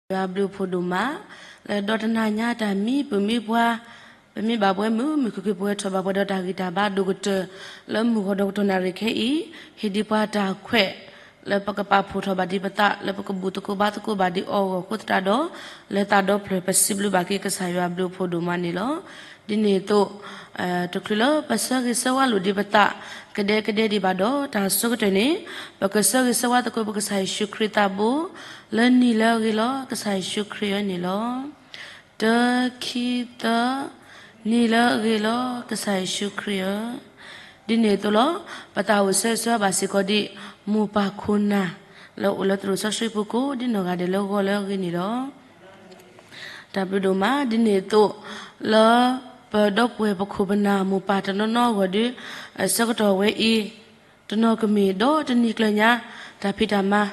ယွၤဘျုးဖှိၣ်ဒိၣ်မး လၢဒီတနၤညါတၢ်မံပမံပှၤ ပမ့ၢ်ဘၣ်ပှဲၤမုာ်မုာ်ခုၣ်ခုၣ် ပဝဲထီၣ်ဘၣ်ပှဲၤဒီးတၢ်ဂံၢ်တၢ်ဘါဒိၣ်ကတၢၢ် လၢမုၢ်ဂီၤဒီးကတီၢ်နၣ်ရံၣ်ခဲအံၤ ဟ့ၣ်ဒံးပှၤတၢ်ခွဲး လၢပကပာ်ဖှိၣ်ထီၣ်ဘၣ်ဒံးပသး လၢပကဘူၣ်သကိးဘါသကိးဘၣ်ဒံးအီၤအဂီၢ်အဃိသတးဒီး လၢသးဒီဖျၢၣ်ပစံးဘျုးဘၣ်က့ၤကစၢ်ယွၤဘျုးဖှိၣ်ဒိၣ်မးန့ၣ်လီၤ. ဒ်န့ၣ်အသိး တချုးလၢပဆၢဂ့ၤဆၢဝါလိာ်ဒံးပသး ကဒဲကဒဲဒံးဘၣ်ဒီး တၢ်ဆိကတၢၢ်န့ၣ် ပကဆၢဂ့ၤဆၢဝါသကိးပကစၢ်ယ့ၣ်ၡူးခရံာ်သးဘိ လၢနံၤလၢအဂ့ၤလီၤ ကစၢ်ယ့ၣ်ၡူးခရံာ်ဧၢန့ၣ်လီၤ. တၢ ခံ သၢ, နံၤလၢအဂ့ၤလီၤ ကစၢ်ယ့ၣ်ၡူးခရံာ်ဧၢ. ဒ်န့ၣ်အသိးလီၤ. ပသးအိၣ်ဆၢဂ့ၤဆၢဝါဘၣ်စ့ၢ်ကီးဒံး မိၢ်ပၢ်ခိၣ်နၢ် လၢအိၣ်လၢသရိာ်စီဆှံပူၤကိးဒ်နီၢ်ဂၤဒဲးလၢဂီၤလၢအဂ့ၤန့ၣ်လီၤ. တၢ်ဘျုးဒိၣ်မး ဒ်န့ၣ်အသိး လၢပဒီပုၢ်ဝဲၢ်ပခိၣ်ပနၢ်မိၢ်ပၢ်တနီၤနီၤအဂီၢ်ဒီး ဆၢကတီၢ်ဝဲအံၤ တနီၤကမ့ၢ်ဒီတနံၤကျၢၤညါ တၢ်ဖံးတၢ်မၤ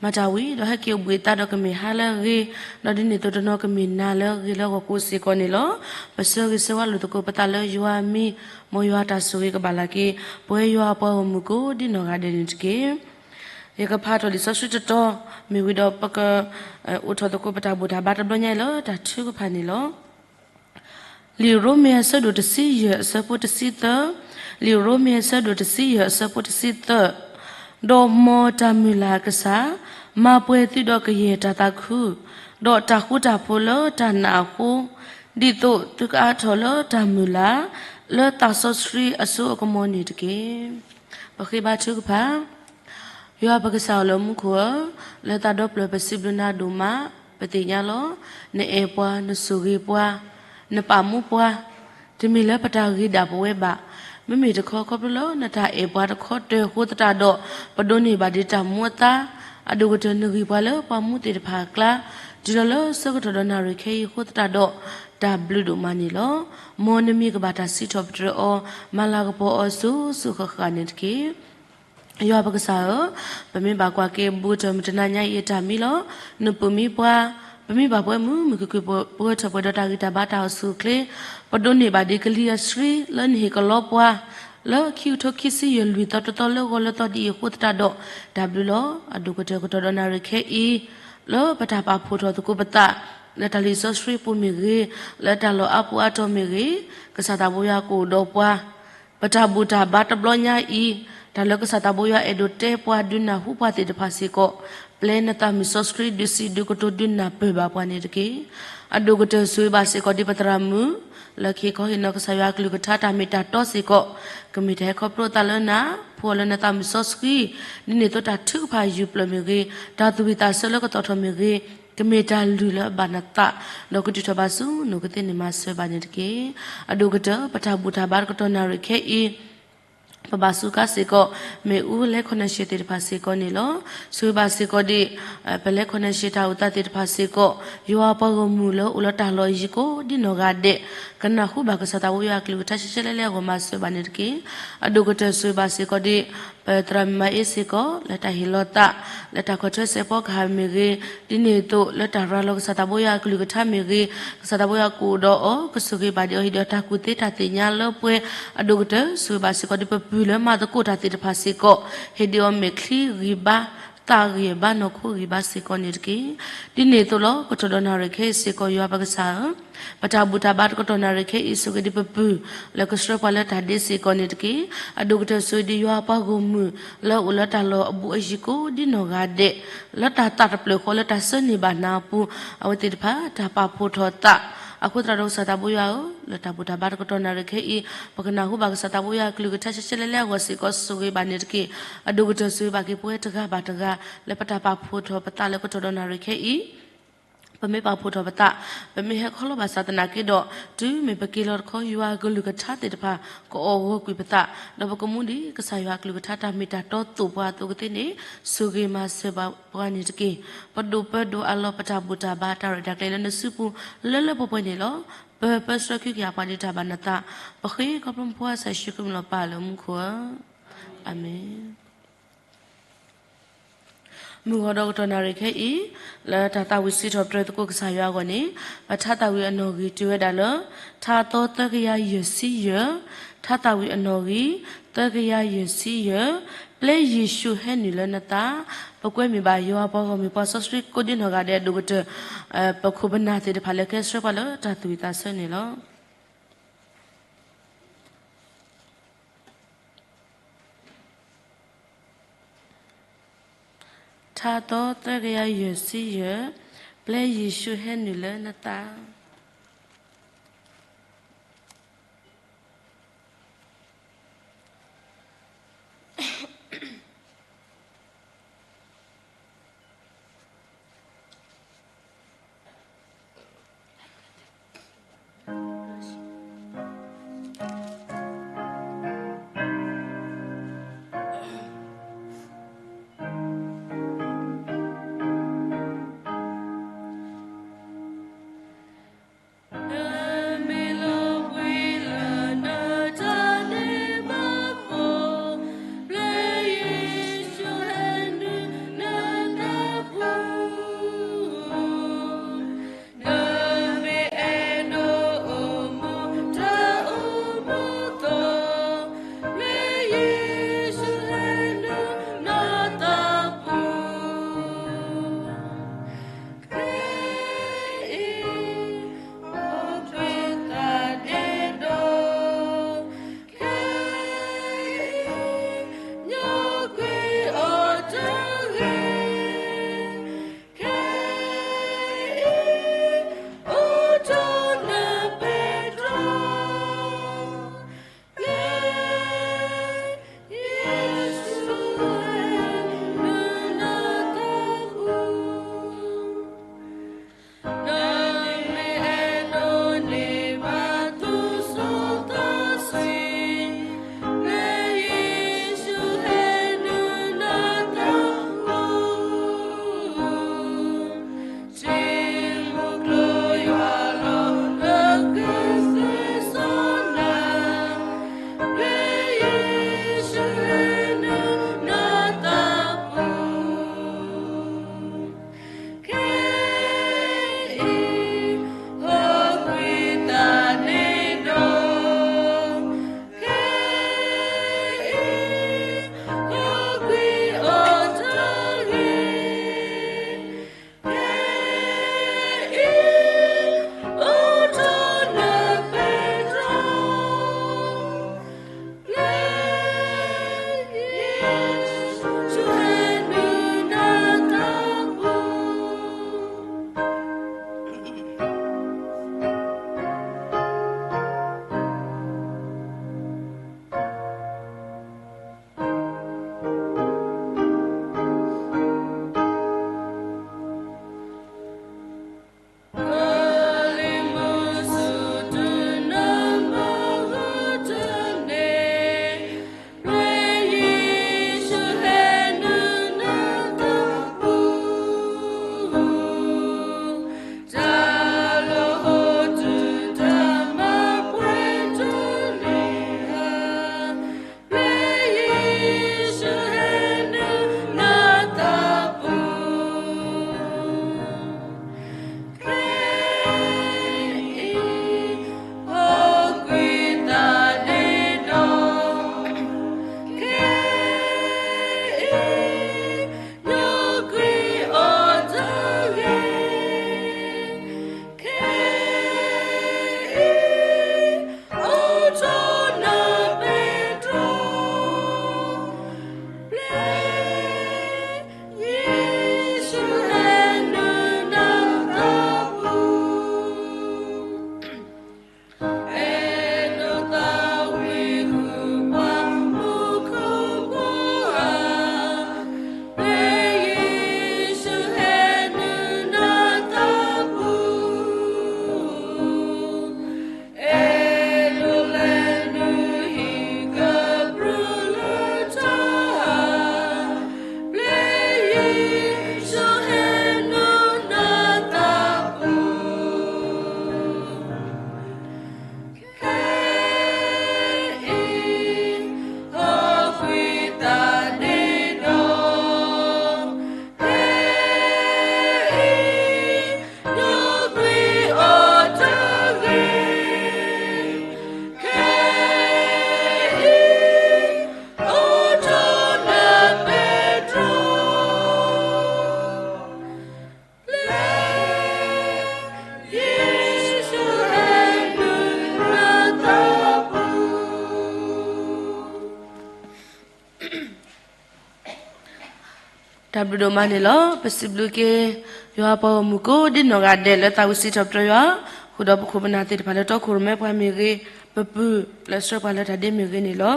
မၤတၢ်ဝံၤ ဒီးဟဲက့ၤအိၣ်ဘှံးအသးဒီးကမ့ၢ်ဟါလၢအဂ့ၤ, ဒီးဒ်န့ၣ်အသိးတနီၤကမ့ၢ်နၤလၢအဂ့ၤလၢအဂီၢ်ကိးစ့ၢ်ကီးန့ၣ်လီၤ. ပဆၢဂ့ၤဆၢဝါလိာ်သကိးပသးလၢယွၤအမံၤ, မ်ယွၤအတၢ်ဆိၣ်ဂ့ၤကဘၣ်လၢ်က့ၤ ပဝဲယွၤအပှၤဂီၢ်မုၢ်ကိးဒ်နီၢ်ဂၤဒဲးန့ၣ်တက့ၢ်. ယကဖးထီၣ်လံာ်စီဆှံတတီၤ မ့ၢ်ဝံၤဒီးပက အိၣ်ထီၣ်သကိးပတၢ်ဘူၣ်တၢ်ဘါတဘျီညါအံၤလၢတၢ်ထုကဖၣ်န့ၣ်လီၤ. လံာ်ရိမ့ၤအဆၢဒိၣ်တဆံယဲၢ်အဆၢဖိတဆံသၢ, လံာ်ရိမ့ၤအဆၢဒိၣ်တဆံယဲၢ်အဆၢဖိတဆံသၢ, ဒီးမ်တၢ်မုၢ်လၢ်အကစၢ်, မၤပှဲၤသုဒီးကယဲၢ်တၢ်သးခု, ဒီးတၢ်ဃူတၢ်ဖိးလၢတၢ်နာ်အဃိ, ဒ်သိးသုကအါထီၣ်လၢတၢ်မုၢ်လၢ် လၢသးစီဆှံအစိအကမီၤန့ၣ်တက့ၢ်. ပဃ့ဘါထုကဖၣ် ယွၤပကစၢ်အိၣ်လၢမူခိၣ်ဧၢ, လၢသးဒီဖျၢၣ်ပစံးဘျုးနၤဒိၣ်မး, ပသ့ၣ်ညါလီၤ. နအဲၣ်ပှၤ, နဆိၣ်ဂ့ၤပှၤ, နပာ်မူပှၤ, တမ့ၢ်လၢပတၢ်ဂ့ၤဒၣ်ပဝဲဘၣ်. မ့မ့ၢ်တခီခီဖျိလၢနတၢ်အဲၣ်ပှၤတခီတၢၤအဃိသတးဒီး ပဒိးန့ၢ်ဘၣ်ဒံးတၢ်မူအသါ, အဒိၣ်ကတၢၢ်နဂံၢ်ပှၤလၢပှၤမူသ့ၣ်တဖၣ်အကျါ, တုၤလီၤလၢဆၢကတီၢ်ဒီးနၣ်ရံၣ်ခဲအံၤအဃိသတးဒီး တၢ်ဘျုးဒိၣ်မးန့ၣ်လီၤ. မ်နမံၤကဘၣ်တၢ်စံးထီၣ်ပတြၢၤအီၤ, မၤလၤကပီၤအီၤစိၤစိၤဃၣ်ဃၣ်န့ၣ်တက့ၢ်. ယွၤပကစၢ်ဧၢ, ပမ့ၢ်ဘၣ်ကွၢ်က့ၤဘူးကတၢၢ်မုၢ်တနၤညါအံၤအတၢ်မံလီၤ. နပၢၢ်မံပှၤ, ပမ့ၢ်ဘၣ်ပှဲၤမုာ်မုာ်ခုၣ်ခုၣ် ပဝဲထီၣ်ပှဲၤဒီးတၢ်ဂံၢ်တၢ်ဘါတၢ်အိၣ်ဆူၣ်အိၣ်ချ့, ပဒိးန့ၢ်ဘၣ်ဒံးကလံၤအဆှံလၢနဟ့ၣ်ကလီပှၤ လၢခံကထိခံဆံယဲၢ်လွံၢ်သီတသီလၢဂီၤလၢသီဒ်အံၤအဃိသတးဒီး တၢ်ဘျုးလီၤ. အဒိၣ်ကတၢၢ်ကတီၢ်ဒီးနၣ်ရံၣ်ခဲအံၤ လၢပတၢ်ပာ်ဖှိၣ်ထီၣ်သကိးပသး လၢတၢ်လံာ်စီဆှံပူၤမ့ၢ်ဂ့ၤ, လၢတၢ်လီၢ်အါပူၤအါတီၤမ့ၢ်ဂ့ၤ, ကစၢ်သးဘိယွၤကအိၣ်ဒီးပှၤ ပတၢ်ဘူၣ်တၢ်ဘါတဘျီညါအံၤ, တၢ်လၢကစၢ်သးဘိယွၤအဲၣ်ဒိးတဲပှၤဒုးနၢ်ဟူပှၤသ့ၣ်တဖၣ်စ့ၢ်ကီး, ပျဲနသးမုၢ်စီဆှံဒုးစံးဒုးကတိၤဒုးနၢ်ပၢၢ်ဘၣ်ပှၤန့ၣ်တက့ၢ်. အဒိၣ်ကတၢၢ်ဆိၣ်ဂ့ၤဘၣ်စ့ၢ်ကီးဒ်ပသရၣ်မုၣ် လၢကဟ့ၣ်ခီဟ့ၣ်နီၤကစၢ်ယွၤအကလုၢ်ကထါတၢ်မ့ၢ်တၢ်တီစ့ၢ်ကီး, ကမ့ၢ်တၢ်ဟဲခီဖျိအသးလၢနၤ, ဖှူအီၤလၢနသးမုၢ်စီဆှံ, ဒ်န့ၣ်အသိးတၢ်ထုကဖၣ်ယုၢ်ပျၢၢ်မ့ၢ်ဂ့ၤ, တၢ်သူၣ်ဝံၣ်သးဆၢလၢကသီၣ်ထီၣ်မ့ၢ်ဂ့ၤ, ကမ့ၢ်တၢ်လုၢ်လၢအဘၣ်နသး, ဒီးကတုၤထီၣ်ဘၣ်ဆူနအိၣ်ကသ့န့ၣ်မၤစၢၤဘၣ်န့ၣ်တက့ၢ်. အဒိၣ်ကတၢၢ် ပတၢ်ဘူၣ်တၢ်ဘါတကတီၢ်နၣ်ရံၣ်ခဲအံၤ, ပဘၣ်စူးကါစ့ၢ်ကီး မ့ၣ်အူလဲ connection သ့ၣ်တဖၣ်စ့ၢ်ကီးန့ၣ်လီၤ. ဆိၣ်ဂ့ၤဘၣ်စ့ၢ်ကီးဒ် ပလဲ connection တၢ်အိၣ်သးသ့ၣ်တဖၣ်စ့ၢ်ကီး, ယွၤပှၤဂီၢ်မုၢ်လၢအိၣ်လၢတၢ်လီၢ်ယံၤကိးဒ်နီၢ်ဂၤဒဲး, ကနၢ်ဟူဘၣ်ကစၢ်သးဘိယွၤအကလုၢ်ကထါရှဲရှဲလဲလဲအဂီၢ်မၤစၢၤဘၣ်န့ၣ်တက့ၢ်. အဒိၣ်ကတၢၢ်ဆိၣ်ဂ့ၤဘၣ်စ့ၢ်ကီးဒ် ပသရၣ်မုၣ်မၤအ့စ့ၢ်ကီး လၢတၢ်ဟ့ၣ်လီၤသး လၢတၢ်ကွၢ်ထွဲစဲးဖီကဟၣ်မ့ၢ်ဂ့ၤ, ဒ်န့ၣ်အသိးလၢတၢ်ရၤလီၤကစၢ်သးဘိယွၤအကလုၢ်ကထါမ့ၢ်ဂ့ၤ, ကစၢ်သးဘိယွၤကအိၣ်ဒီးအီၤ, ကဆိၣ်ဂ့ၤဘၣ်ဒံးအီၤ ဟ့ၣ်ဒံးအီၤတၢ်ကူၣ်သ့တၢ်သ့ၣ်ညါလၢပှဲၤ, အဒိၣ်ကတၢၢ်ဆိၣ်ဂ့ၤဘၣ်စ့ၢ်ကီးဒ်ပပုၢ်လၢမၤသကိးတၢ်သ့ၣ်တဖၣ်စ့ၢ်ကီး, ဟ့ၣ်ဒံးအီၤမဲာ်ချံဂံၢ်ဘါ, သးဂံၢ်ဘါ နီၢ်ခိဂံၢ်ဘါစ့ၢ်ကီးန့ၣ်တက့ၢ်. ဒ်န့ၣ်အသိးလီၤ. ကတီၢ်ဒီးနၣ်ရံၣ်ခဲအံၤစ့ၢ်ကီး ယွၤပကစၢ်ဧၢ, ပတၢ်ဘူၣ်တၢ်ဘါတကတီၢ်နၣ်ရံၣ်ခဲအံၤ ဆိၣ်ဂ့ၤဒံးပပုၢ် လၢကဆှၢပှၤလၢတၢ်ဒ့စ့ၢ်ကီးန့ၣ်တက့ၢ်. အဒိၣ်ကတၢၢ်ဆိၣ်ဂ့ၤဒံးယွၤပှၤဂီၢ်မုၢ် လၢအိၣ်လၢတၢ်လီၢ်အဘူးအယံၤကိးဒ်နီၢ်ဂၤဒဲး, လၢတၢ်သးတဖျၢၣ်ဃီလၢတၢ်ဆၢန့ၢ်ဘၣ်နၤအပူၤ, အဝဲသ့ၣ်တဖၣ် တၢ်ပာ်ဖှိၣ်ထီၣ်သး, အဃိသတးဒီးကစၢ်သးဘိယွၤဧၢ, လၢတၢ်ဘူၣ်တၢ်ဘါတကတီၢ်နၣ်ရံၣ်ခဲအံၤ, ပကနၢ်ဟူဘၣ်ကစၢ်သးဘိယွၤအကလုၢ်ကထါရှဲရှဲလဲလဲအဂီၢ်စ့ၢ်ကီး ဆိၣ်ဂ့ၤဘၣ်န့ၣ်တက့ၢ်. အဒိၣ်ကတၢၢ်ဆိၣ်ဂ့ၤဘၣ်က့ၤပဝဲတဂၤဘၣ်တဂၤ လၢပတၢ်ပာ်ဖှိၣ်ထီၣ်ပသးလၢကတီၢ်ဒီးနၣ်ရံၣ်ခဲအံၤ ပမ့ၢ်ပာ်ဖှိၣ်ထီၣ်ပသး, ပမ့ၢ်ဟဲခီလီၤဘၣ်ဆၣ်သနာ်က့ဒီး, တုၤမ့ၢ်ပက့ၤလီၤတခီ ယွၤအကလုၢ်ကထါသ့ၣ်တဖၣ် ကအီၣ်ဂီၤကွံာ်ပသး, ဒီးပကမူဒံးကစၢ်ယွၤအကလုၢ်ကထါတၢ်မ့ၢ်တၢ်တီသိးပှၤအသိးကသ့န့ၣ်, ဆိၣ်ဂ့ၤမၤစၢၤဘၣ်ပှၤန့ၣ်တက့ၢ်. ပဒိၣ်ပၢဒိၣ်အလီၢ်ပတၢ်ဘူၣ်တၢ်ဘါတၢ်ရဲၣ်တၢ်ကျဲၤလၢနစုပူၤလၢလၢပှဲၤပှဲၤန့ၣ်လီၤ. ပၢပၢဆှၢခံကယၤပှၤဒ်တၢ်ဘၣ်နသး, ပဃ့ခီဖျိမုၢ်ဖိခွါကစၢ်ယ့ၣ်ၡူးခရံာ်မံၤလီၤပၢ်လၢမူခိၣ်ဧၢ, အၤမ့ၣ်. မုၢ်ဂီၤဒီးကတီၢ်နၣ်ရံၣ်ခဲအံၤ, လၢတၢ်သးဝံၣ်စံးထီၣ်ပတြၢၤသကိးကစၢ်ယွၤအဂီၢ်န့ၣ်, ပထါသးဝံၣ်အနီၣ်ဂံၢ်တုၤဝဲဒၣ်လၢ ထါသီသၢကယၤယဲၢ်ဆံယဲၢ်, ထါသးဝံၣ်အနီၣ်ဂံၢ် သၢကယၤယဲၢ်ဆံယဲၢ်, ပျဲယ့ၣ်ၡူးဟဲနုာ်လၢနသး. ပကွဲမုာ်ဘၣ်ယွၤပှၤဂီၢ်မုၢ်ပှၤစီဆှံကိးဒံနီၢ်ဂၤဒဲး ဒိၣ်ကတၢၢ် ပခိၣ်ပနၢ်သ့ၣ်တဖၣ်လၢကဟဲဆှၢပှၤလၢတၢ်သူၣ်ဝံၣ်သးဆၢန့ၣ်လီၤ. ထါသီသၢကယၤယဲၢ်ဆံယဲၢ်, ပျဲယ့ၣ်ၡူးဟဲနုာ်လၢနသး. တၢ်ဘျုးဒိၣ်မးန့ၣ်လီၤ. ပစံးဘျုးက့ၤ ယွၤပှၤဂီၢ်မုၢ်ကိးဒ်နီၢ်ဂၤဒဲးလၢသးဝံၣ်စံးထီၣ်ပတြၢၤယွၤ, ဃုာ်ဒီးပခိၣ်ပနၢ်သ့ၣ်တဖၣ်လၢတီခိၣ်ရိၣ်မဲပှၤမ့ၢ်ဂ့ၤ, ပပုၢ်လၢဆှၢပှၤလၢတၢ်ဒ့မ့ၢ်ဂ့ၤန့ၣ်လီၤ.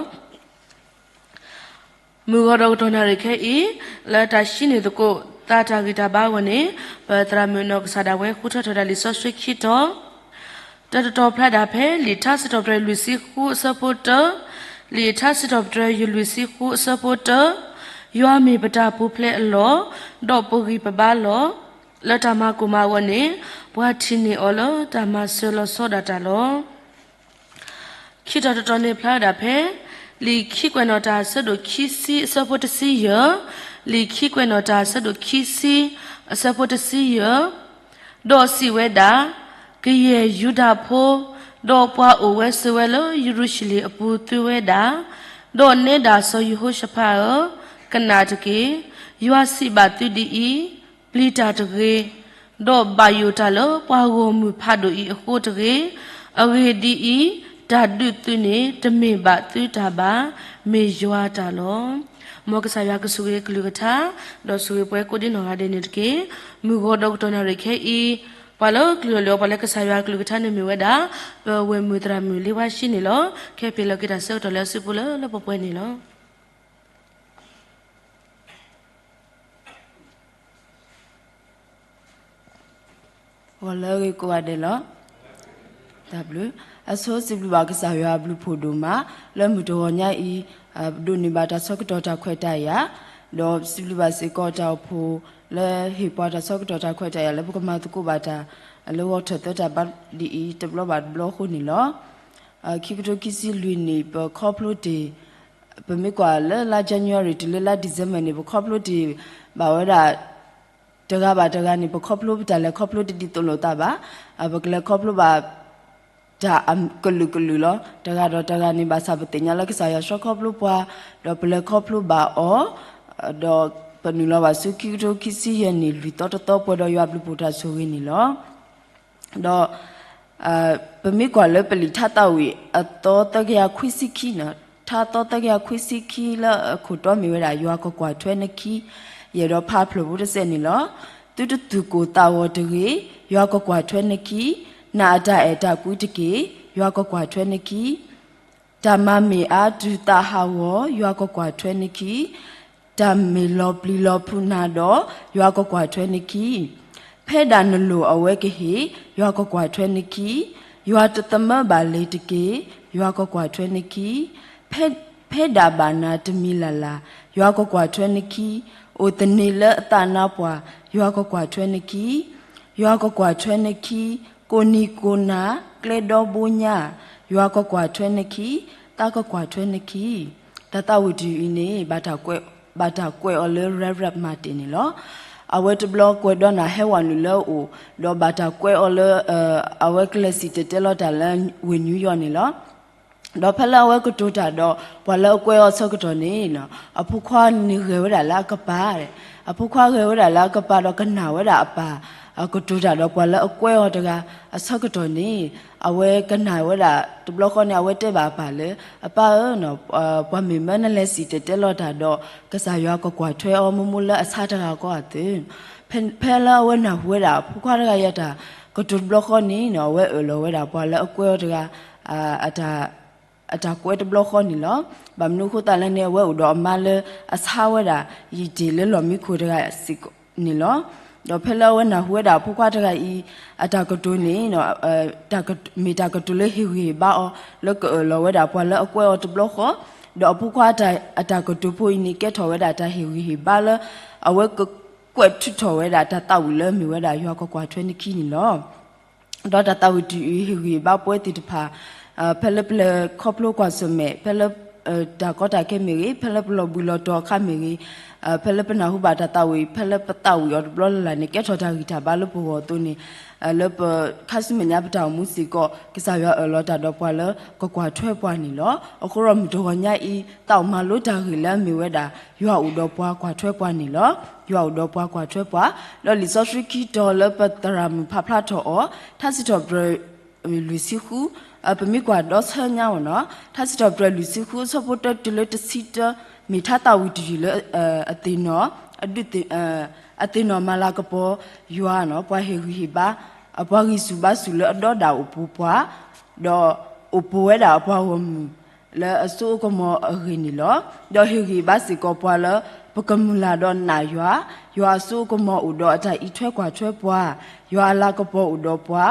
မုၢ်ဂီၤဒီးကတီၢ်နၣ်ရံၣ်ခဲအံၤ, လၢတၢ်ဟံးန့ၢ်သကိးသးတၢ်ဂံၢ်တၢ်ဘါအဂီၢ်န့ၣ်, ပသရၣ်မုၣ်နီၢ်ကစၢ်ဒၣ်ဝဲဃုထၢထီၣ်ဒၣ်လံာ်စီဆှံခံတီၤ တၢ်တတီၤဖျါဒၣ်ဖဲ လံာ်ထါစံးထီၣ်ပတြၢၤလွံၢ်ဆံဃုအဆၢဖိတၢ, လံာ်ထါစံးထီၣ်ပတြၢၤယွၤလွံၢ်ဆံဃုအဆၢဖိတၢ, ယွၤမ့ၢ်ပတၢ်ပူၤဖျဲးအလီၢ်, ဒီးပဂံၢ်ပဘါလီၤ. လၢတၢ်မၤကိၢ်မၤဂီၤန့ၣ်, ပှၤထံၣ်န့ၢ်အီၤလၢတၢ်မၤစၢၤလီၤဆီဒၣ်တၢ်လီၤ. ခံတီၤတတီၤန့ၣ်ဖျါဝဲဒၣ်ဖဲ လံာ်ခံကွဲးနီၣ်တၢ်အဆၢဒိၣ်ခံဆံအဆၢဖိတဆံယဲၢ်, လံာ်ခံကွဲးနီၣ်တၢ်အဆၢဒိၣ်ခံဆံအဆၢဖိတဆံယဲၢ်, ဒီးစံးဝဲဒၣ်, ကယဲၢ်ယူဒၤဖိ, ဒီးပှၤအိၣ်ဝဲဆိးဝဲလၢယရူၤၡလ့ၣ်အပူၤသုဝဲဒၣ်, ဒီးနဲဒၣ်စီၤယဟိၤၡဖးဧၢ, ကနၣ်တက့ၢ်, ယွၤစံးဘၣ်သုဒ်အံၤ, ပျံၤတၢ်တဂ့ၤ, ဒီးဘၣ်ယိၣ်တၢ်လၢပှၤဂီၢ်မုၢ်ဖးဒိၣ်အံၤအဃိတဂ့ၤ. အဂ့ၢ်ဒ်အံၤ, တၢ်ဒုးသုန့ၣ် တမ့ၢ်ဘၣ်သုတၢ်ဘၣ်, မ့ၢ်ယွၤတၢ်လီၤ. မ်ကစၢ်ယွၤကဆိၣ်ဂ့ၤအကလုၢ်ကထါ, ဒီးဆိၣ်ဂ့ၤပှၤကိးဒ်နီၢ်ဂၤဒဲးန့ၣ်တက့ၢ်. မုၢ်ဂီၤဒီးကတီၢ်နၣ်ရံၣ်ခဲအံၤ, ပှၤလၢကလုၢ်အီၣ်လၢအီပှၤလၢကစၢ်ယွၤအကလုၢ်ကထါန့ၣ်မ့ၢ်ဝဲဒၣ်, ပဝဲၢ်မုၢ်သရၣ်မုၣ်လ့ဝါၡံန့ၣ်လီၤ. ခဲအံၤပဟ့ၣ်လီၤက့ၤတၢ်ဆၢကတီၢ်လၢအစုပူၤလၢလၢပှဲၤပှဲၤန့ၣ်လီၤ. ဂီၤလၢအဂ့ၤကိးဂၤဒဲးလီၤ. တၢ်ဘျုး, အဆိစံးဘျုးဘၣ်ကစၢ်ယွၤအဘျုးဖှိၣ်ဒိၣ်မး, လၢမုၢ်တဂီၤညါအံၤ, ဒိးန့ၢ်ဘၣ်တၢ်ဆၢကတီၢ်တၢ်ခွဲးတၢ်ယာ်, ဒီးစံးဘျုးဘၣ်စ့ၢ်ကီးတၢ်အိၣ်ဖှိၣ်လၢဟ့ၣ်ပှၤတၢ်ဆၢကတီၢ်တၢ်ခွဲးတၢ်ယာ်လၢပကမၤသကိးဘၣ်တၢ်, လၢဂီၤထၢၣ်သၢတၢ်ဘါဒ်အံၤ တဘျီဘၣ်တဘျီအဃိန့ၣ်လီၤ. ခံကထိခံဆံလွံၢ်နံၣ် ပခီဖျိတ့ၢ် ပမ့ၢ်ကွၢ်လၢလါ January တုၤလၢလါ December န့ၣ် ပခီဖျိတ့ၢ်ဘၣ်ဝဲဒၣ် တဂၤဘၣ်တဂၤန့ၣ် ပခီဖျိပတၢ်လဲၤခီဖျိတဒ်သိးလိာ်သးဘၣ်. ပကလဲၤခီဖျိဘၣ်တၢ်ကလုာ်ကလုာ်လီၤ. တဂၤဒီးတဂၤန့ၣ် ဘၣ်ဆၣ်ပသ့ၣ်ညါလၢကစၢ်ယွၤဆှၢခီဖျိပှၤ, ဒီးပလဲၤခီဖျိဘၣ်အီၤ, ဒီးပနုာ်လီၤဘၣ်ဆူခံကထိခံဆံယဲၢ်နံၣ် လွံၢ်သီတသီပှဲၤဒီးယွၤဘျုးဖှိၣ်တၢ်ဆိၣ်ဂ့ၤန့ၣ်လီၤ. ဒီး ပမ့ၢ်ကွၢ်လၢပလံာ်ထါသးဝံၣ်အသီသၢကယၤခွံဆံခံန့ၣ်, ထါသီသၢကယၤခွံဆံခံလၢအခိၣ်တီမ့ၢ်ဝဲဒၣ် ယွၤကကွၢ်ထွဲနခံ, ယအဲၣ်ဒိးဖးဖျၢၣ်ဖိတစဲးန့ၣ်လီၤ. သုတသူၣ်ကိၢ်သးဂီၤတဂ့ၤ, ယွၤကကွၢ်ထွဲနခံ, နာ်အတၢ်အဲၣ်တၢ်ကွံတက့ၢ်, ယွၤကကွၢ်ထွဲနခံ တၢ်မၤမ့ၢ်အါတုၤသးဟးဂီၤ, ယွၤကကွၢ်ထွဲနခံ, တၢ်မ့ၢ်လီၤပျံၤလီၤဖုးနၤဒီး, ယွၤကကွၢ်ထွဲနခံ, ဖဲဒၣ်နလိၣ်အဝဲကဟ့ၣ်, ယွၤကကွၢ်ထွဲနခံ, ယွၤတသမၢဘၣ်လ့ၤတက့ၢ်, ယွၤကကွၢ်ထွဲနခံ, ဖဲ ဖဲဒၣ်ဘၣ်နၤတမံၤလၢ်လၢ်, ယွၤကကွၢ်ထွဲနခံ, အိၣ်သန့ၤလၢအသးနါပှၢ်, ယွၤကကွၢ်ထွဲနခံ, ယွၤကကွၢ်ထွဲနခံ, ကိးနံၤကိးနၤ, ကျဲဒီဘိညါ, ယွၤကကွၢ်ထွဲနခံ, သးကကွၢ်ထွဲနခံ. တၢ်သးဝံၣ်တယုၢ်အံၤန့ၣ် ဘၣ်တၢ်ကွဲးအီၤလၢ Reverend Martin န့ၣ်လီၤ. အဝဲတဘျီကွဲးဒီးနၤဟဲဝဲနုာ်လၢအအိၣ်, ဒီးဘၣ်တၢ်ကွဲးအီၤလၢ အဝဲကလဲၤစံၣ်တဲၤတဲလီၤတၢ်လၢဝ့ၢ် New York န့ၣ်လီၤ. ဒီးဖဲလၢအဝဲကတိၤတၢ်ဒီး ပှၤလၢအကွဲးအီၤဆၢကတီၢ်န့ၣ်, အဖိခွါန့ၣ်ဂဲၤဝဲဒၣ်လၢအကပၤ, အဖိခွါဂဲၤဝဲဒၣ်လၢအကပၤဒီးကနၣ်ဝဲဒၣ်အပၢ် ကတိၤတၢ်ဒီးပှၤလၢအကွဲးအီၤတဂၤအဆၢကတီၢ်န့ၣ်, အဝဲကနၣ်ဝဲဒၣ်တဘျီဃီန့ၣ် အဝဲတဲဘၣ်အပၢ်လၢ အပၢ်ဧၢ, ပှၤမ့ၢ်မၢနလဲၤစံၣ်တဲၤတဲလီၤတၢ်ဒီး ကစၢ်ယွၤကကွၢ်ထွဲအီၤ မိၢ်မိၢ်လၢအဆါတဂၤကီအသိး, ဖဲလၢအဝဲနၢ်ဟူဝဲဒၣ် အဖိခွါတဂၤအံၤအတၢ်ကတိၤတဘျီဃီန့ၣ်, အဝဲအၢၣ်လီၤဝဲဒၣ်ပှၤလၢအကွဲးအီၤတဂၤ အတၢ်ကွဲးတဘျီဃီန့ၣ်လီၤ. ဘၣ်မနုၤအဃိသတးလဲၣ်န့ၣ် အဝဲအိၣ်ဒီးအမါလၢအဆါဝဲဒၣ် ယံာ်တ့ၢ်လၢလီၢ်မံခိၣ်တဂၤစ့ၢ်ကီးန့ၣ်လီၤ. ဒီးဖဲလၢအဝဲနၢ်ဟူဝဲဒၣ်အဖိခွါတဂၤအံၤ အတၢ်ကတိၤန့ၣ် မ့ၢ်တၢ်ကတိၤလၢဟ့ၣ်ဂံၢ်ဟ့ၣ်ဘါအီၤ လၢကအၢၣ်လီၤဝဲဒၣ်ပှၤလၢအကွဲးအီၤတဘျီဃီ, ဒီးအဖိခွါအတၢ်ကတိၤဖိအံၤန့ၣ် ကဲထီၣ်ဝဲဒၣ်တၢ်ဟ့ၣ်ဂံၢ်ဟ့ၣ်ဘါလၢ အဝဲကကွဲးထုးထီၣ်ဝဲဒၣ်တၢ်သးဝံၣ်လၢအမ့ၢ်ဝဲဒၣ်ယွၤကကွၢ်ထွဲနခံန့ၣ်လီၤ. ဒီးတၢ်သးဝံၣ်တယုၢ်အံၤ ဟ့ၣ်ဂံၢ်ဟ့ၣ်ဘါပဝဲသ့ၣ်တဖၣ် ဖဲလၢပလဲၤခီဖျိကွၢ်ဆၢၣ်မဲာ် ဖဲလၢတၢ်ကီတၢ်ခဲမ့ၢ်ဂ့ၤ, ဖဲလၢပလီၤဘှံးလီၤတီၤအခါမ့ၢ်ဂ့ၤ, ဖဲလၢပနၢ်ဟူဘၣ်တၢ်သးဝံၣ် ဖဲလၢပသးဝံၣ်အီၤတဘျီလၢ်လၢ်န့ၣ် ကဲထီၣ်တၢ်ဂံၢ်တၢ်ဘါလၢပဂီၢ်အသိးန့ၣ်, လၢပခါဆူမဲာ်ညါပတၢ်အိၣ်မူစ့ၢ်ကီး ကစၢ်ယွၤအၢၣ်လီၤတၢ်ဒီးပှၤလၢကကွၢ်ထွဲပှၤန့ၣ်လီၤ. အဃိဒီးမုၢ်တဂီၤညါအံၤ သးအိၣ်မၤလိတၢ်ဂ့ၢ်လၢအမ့ၢ်ဝဲဒၣ် ယွၤအိၣ်ဒီးပှၤကွၢ်ထွဲပှၤန့ၣ်လီၤ. ယွၤအိၣ်ဒီးပှၤကွၢ်ထွဲပှၤ, ဒီးလံာ်စီဆှံခံတီၤလၢပသရၣ်မုၣ်ဖးဖျါထီၣ်အီၤ, ထါစံးထီၣ်ပတြၢၤလွံၢ်ဆံဃု, ပမ့ၢ်ကွၢ်ဒီဆၢညါအီၤနီၤ, ထါစံးထီၣ်ပတြၢၤလွံၢ်ဆံဃု အဆၢဖိတၢတုၤလၢတဆံတၢ မ့ၢ်ထါသးဝံၣ်တယုၢ်လၢအသ့ၣ်နီၣ် ဒုးသ့ၣ်, အသ့ၣ်နီၣ်မၤလၤကပီၤယွၤန့ၣ် ပှၤဟ့ၣ်ဂံၢ်ဟ့ၣ်ဘါ, အပှၤဂံၢ်ဆူၣ်ဘါဆူၣ်လၢအဒီဒၣ်အိၣ်ပူၤပှၤ, ဒီးအိၣ်ပူၤဝဲဒၣ်အပှၤဂီၢ်မုၢ်လၢအစိအကမီၤအဂ့ၢ်န့ၣ်လီၤ. ဒီးဟ့ၣ်ဂံၢ်ဘါစ့ၢ်ကီးပှၤလၢ ပကမုၢ်လၢ်ဒီးနာ်ယွၤ, ယွၤအစိအကမီၤအိၣ်ဒီးအတၢ်အံးထွဲကွၢ်ထွဲပှၤ, ယွၤအလၤကပီၤအိၣ်ဒီးပှၤ,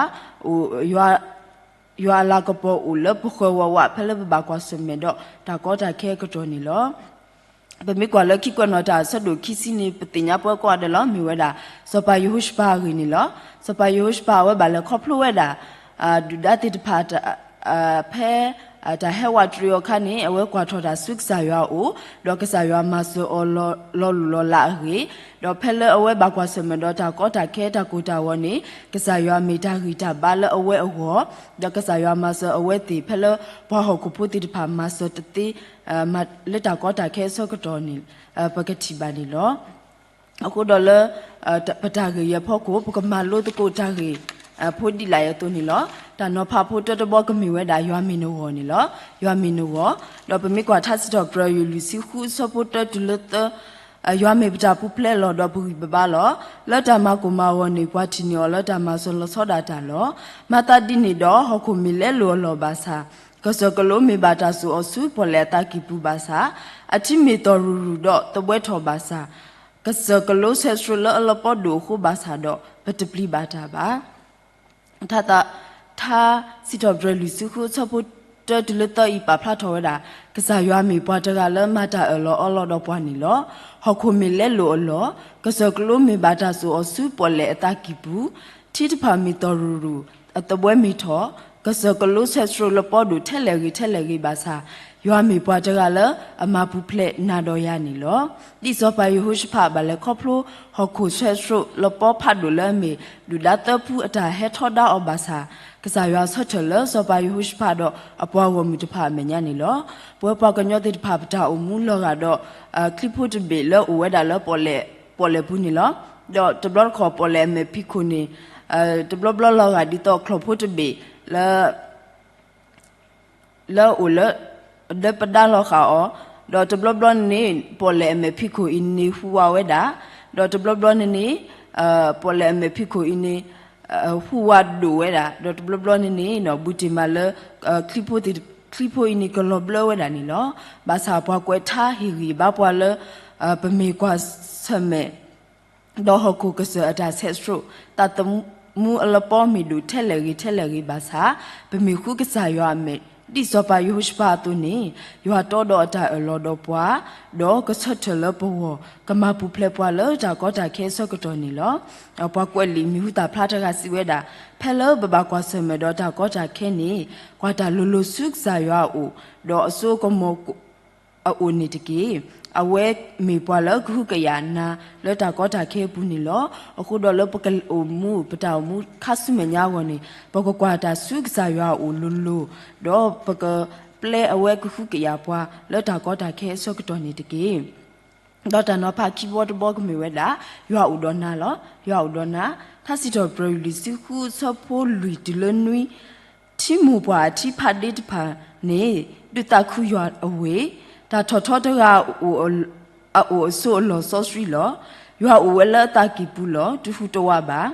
ယွၤအလၤကပီၤအိၣ်လၢပဃၢၤဝးဝး ဖဲလၢပဘၣ်ကွၢ်ဆၢၣ်မဲာ်ဒီးတၢ်ကီတၢ်ခဲအကတီၢ်န့ၣ်လီၤ. ပမ့ၢ်ကွၢ်လၢခံကွဲးနီၣ်တၢ်အဆၢဒိၣ်ခံဆံန့ၣ် ပသ့ၣ်ညါပှဲၤကိးဂၤဒဲးလီၤ. မ့ၢ်ဝဲဒၣ် စီၤပၤယဟိၤၡဖးအဂ့ၢ်န့ၣ်လီၤ. စီၤပၤယဟိၤၡဖးအဝဲဘၣ်လဲၤခီဖျိဝဲဒၣ် ဒုၣ်ဒါသ့ၣ်တဖၣ် ဖဲ တၢ်ဟဲဝးတရံးအီၤအခါန့ၣ် အဝဲကွၢ်ထီၣ်တၢ်ဆူကစၢ်ယွၤအအိၣ်, ဒီးကစၢ်ယွၤမၤစၢၤအီၤလီၤလိၢ်လီၤလးအဂ့ၢ်, ဒီးဖဲလၢအဝဲဘၣ်ကွၢ်ဆၢၣ်မဲာ်ဒီးတၢ်ကီတၢ်ခဲတၢ်ကိၢ်တၢ်ဂီၤန့ၣ် ကစၢ်ယွၤမ့ၢ်တၢ်ဂံၢ်တၢ်ဘါလၢအဝဲအဂီၢ်, ဒီးကစၢ်ယွၤမၤစၢၤအဝဲသ့ၣ် ဖဲလၢပှၤဟီၣ်ခိၣ်ဖိသ့ၣ်တဖၣ်မၤစၢၤတသ့ လၢတၢ်ကီတၢ်ခဲအဆၢကတီၢ်န့ၣ် ပကထံၣ်ဘၣ်န့ၣ်လီၤ. အဃိဒီးလၢ ပတၢ်ဂ့ၢ်အံၤအဖီခိၣ် ပကမၤလိသကိးတၢ်ဂ့ၢ် ဖိဒ်လာ်အံၤအသိးန့ၣ်လီၤ. တၢ်နီၤဖးဖိတၢတဘီကမ့ၢ်ဝဲဒၣ် ယွၤမ့ၢ်နဂီၢ်န့ၣ်လီၤ. ယွၤမ့ၢ်နဂီၢ်, ဒီးပမ့ၢ်ကွၢ်ထါစံးထီၣ်ပတြၢၤ လွံၢ်ဆံဃုအဆၢဖိတၢတုၤလၢသၢ, ယွၤမ့ၢ်ပတၢ်ပူၤဖျဲးအလီၢ်ဒီးပဂံၢ်ပဘါလီၤ. လၢတၢ်မၤကိၢ်မၤဂီၤန့ၣ် ပှၤထံၣ်န့ၢ်အီၤလၢတၢ်မၤစၢၤလီၤဆီဒၣ်တၢ်လီၤ. မၤသးဒ်န့ၣ်ဒီး ဟီၣ်ခိၣ်မ့ၢ်လဲလိာ်အလီၢ်ဘၣ်ဆၣ်, ကစၢၢ်ကလိမ့ၢ်ဘၣ်တၢ်စိာ်အီၤဆူပီၣ်လဲၣ်အသးကံၢ်ပူၤဘၣ်ဆၣ်, အထံမ့ၢ်သီၣ်ရူၤရူၤဒီးသဘှဲထီၣ်ဘၣ်ဆၣ်, ကစၢၢ်ကလိဆဲးဆှိးလၢအလီၤပီဒိၣ်အဃိဘၣ်ဆၣ်ဒီး ပတပျံၤဘၣ်တၢ်ဘၣ်. ထါစံးထီၣ်ပတြၢၤ လွံၢ်ဆံဃုအဆၢဖိတၢတုၤလၢသၢအံၤ ပာ်ဖျါထီၣ်ဝဲဒၣ် ကစၢ်ယွၤမ့ၢ်ပှၤတဂၤလၢမၤတၢ်အၢၣ်လီၤအီလီၤဒီးပှၤန့ၣ်လီၤ. ဟီၣ်ခိၣ်မ့ၢ်လဲလိာ်အလီၢ်, ကစၢၢ်ကလိမ့ၢ်ဘၣ်တၢ်စိာ်အီၤဆူပီၣ်လဲၣ်အသးကံၢ်ပူၤ, ထံတဖၣ်မ့ၢ်သီၣ်ရူၤရူၤ, အသဘှဲမ့ၢ်ထီၣ်, ကစၢၢ်ကလိဆဲးဆှိးလၢပီဒိၣ်ထဲလဲၣ်ဂ့ၤထဲလဲၣ်ဂ့ၤဘၣ်ဆၣ်, ယွၤမ့ၢ်ပှၤတဂၤလၢအမၤပူၤဖျဲးနၤဒီးယၤန့ၣ်လီၤ. ဒ်စီၤပၤယဟိၤၡဖးဘၣ်လဲၤခီဖျိ ဟီၣ်ခိၣ်ဆဲးဆှိးလီၤပီဖးဒိၣ်လၢအမ့ၢ် ဒုၣ်ဒါသၢဖုအတၢ်ဟဲထီဒါအီၤဘၣ်ဆၣ်, ကစၢ်ယွၤဆၢထၢၣ်လၢစီၤပၤယဟိၤၡဖးဒီးအပှၤဂီၢ်မုၢ်တဖၣ်အမဲာ်ညါန့ၣ်လီၤ. ပဝဲပှၤကညီသ့ၣ်တဖၣ်ပတၢ်အိၣ်မူလီၤဂာ်ဒီး ချံဖိတဘ့ၣ်လၢအိၣ်ဝဲဒၣ်လၢပီၣ်လဲၣ်ပူၤန့ၣ်လီၤ. ဒီးတဘျီတခီၣ်ပီၣ်လဲၣ်အမဲာ်ဖံးခိၣ်န့ၣ် တဘျီဘျီလီၤဂာ်ဒ်သိးချီၣ်ဖိတဘ့ၣ် လၢ လၢအိၣ်လၢ လၢပဒါလီၤဃာ်အီၤ, ဒီးတဘျီဘျီန့ၣ် ပီၣ်လဲၣ်အမဲာ်ဖံးခိၣ်အံၤန့ၣ် ဟူးဝးဝဲဒၣ်, ဒီးတဘျီဘျီန့ၣ်န့ၣ် ပီၣ်လဲၣ်အမဲာ်ဖံးခိၣ်အံၤန့ၣ် ဟူးဝးဒိၣ်ဝဲဒၣ်, ဒီးတဘျီဘျီန့ၣ်န့ၣ် ဘူးတ့ၢ်မးလၢ ချံဖိသ့ၣ် ချံဖိအံၤန့ၣ် ကလီၤဘျၢဝဲဒၣ်န့ၣ်လီၤ. ဘၣ်ဆၣ်ပှၤကွဲးထါဟ့ၣ်ဂံၢ်ဘါပှၤလၢ ပမ့ၢ်ကွၢ်ဆၢၣ်မဲာ် ဒီးဟီၣ်ခိၣ်ကစၢၢ်အတၢ်ဆဲးဆှိး သးသမူအလီၤပီမ့ၢ်ဒိၣ်ထဲလဲၣ်ဂ့ၤထဲလဲၣ်ဂ့ၤဘၣ်ဆၣ်, ပမ့ၢ်ဃုကစၢ်ယွၤအမဲာ် ဒ်စီၤပၤယဟိၤၡဖးအသိးန့ၣ်, ယွၤတီဒီးအတၢ်အၢၣ်လီၤဒီးပှၤ, ဒီးကဆၢထၢၣ်လၢပဂီၢ် ကမၤပူၤဖျဲးပှၤလၢတၢ်ကီတၢ်ခဲအဆၢကတီၢ်န့ၣ်လီၤ. ပှၤကွဲးလံာ်မံၤဟူသၣ်ဖျါတဂၤစံးဝဲဒၣ်, ဖဲလၢပဘၣ်ကွၢ်ဆၢၣ်မဲာ်ဒီးတၢ်ကီတၢ်ခဲန့ၣ်, ကွၢ်တၢ်လိၤလိၤဆူကစၢ်ယွၤအအိၣ်, ဒီးအစိအကမီၤ အအိၣ်န့ၣ်တက့ၢ်. အဝဲမ့ၢ်ပှၤလၢကဟုကယာ်နၤလၢတၢ်ကီတၢ်ခဲအပူၤန့ၣ်လီၤ. အဃိဒီးလၢပကအိၣ်မူ ပတၢ်အိၣ်မူခါဆူမဲာ်ညါအဂီၢ်န့ၣ်, ပကကွၢ်တၢ်ဆူကစၢ်ယွၤအအိၣ်လိၤလိၤ, ဒီးပကပျဲအဝဲကဟုကယာ်ပှၤလၢတၢ်ကီတၢ်ခဲအဆၢကတီၢ်န့ၣ်တက့ၢ်. ဒီးတၢ်နီၤဖးခံဘီတဘီကမ့ၢ်ဝဲဒၣ်, ယွၤအိၣ်ဒီးနၤလီၤ. ယွၤအိၣ်ဒီးနၤ, ထါစံးထီၣ်ပတြၢၤ လွံၢ်ဆံဃုအဆၢဖိလွံၢ်တုၤလၢနွံ ထံမိၢ်ပှၢ်အထံဖးဒ့တဖၣ်န့ၣ် ဒုးသးခုယွၤအဝ့ၢ်, တၢ်ထီၣ်ထီတဂၤအအိၣ်အဆိးအလီၢ်စီဆှံလီၤ. ယွၤအိၣ်ဝဲလၢအသးကံၢ်ပူၤလီၤ, တဟူးတဝးဘၣ်.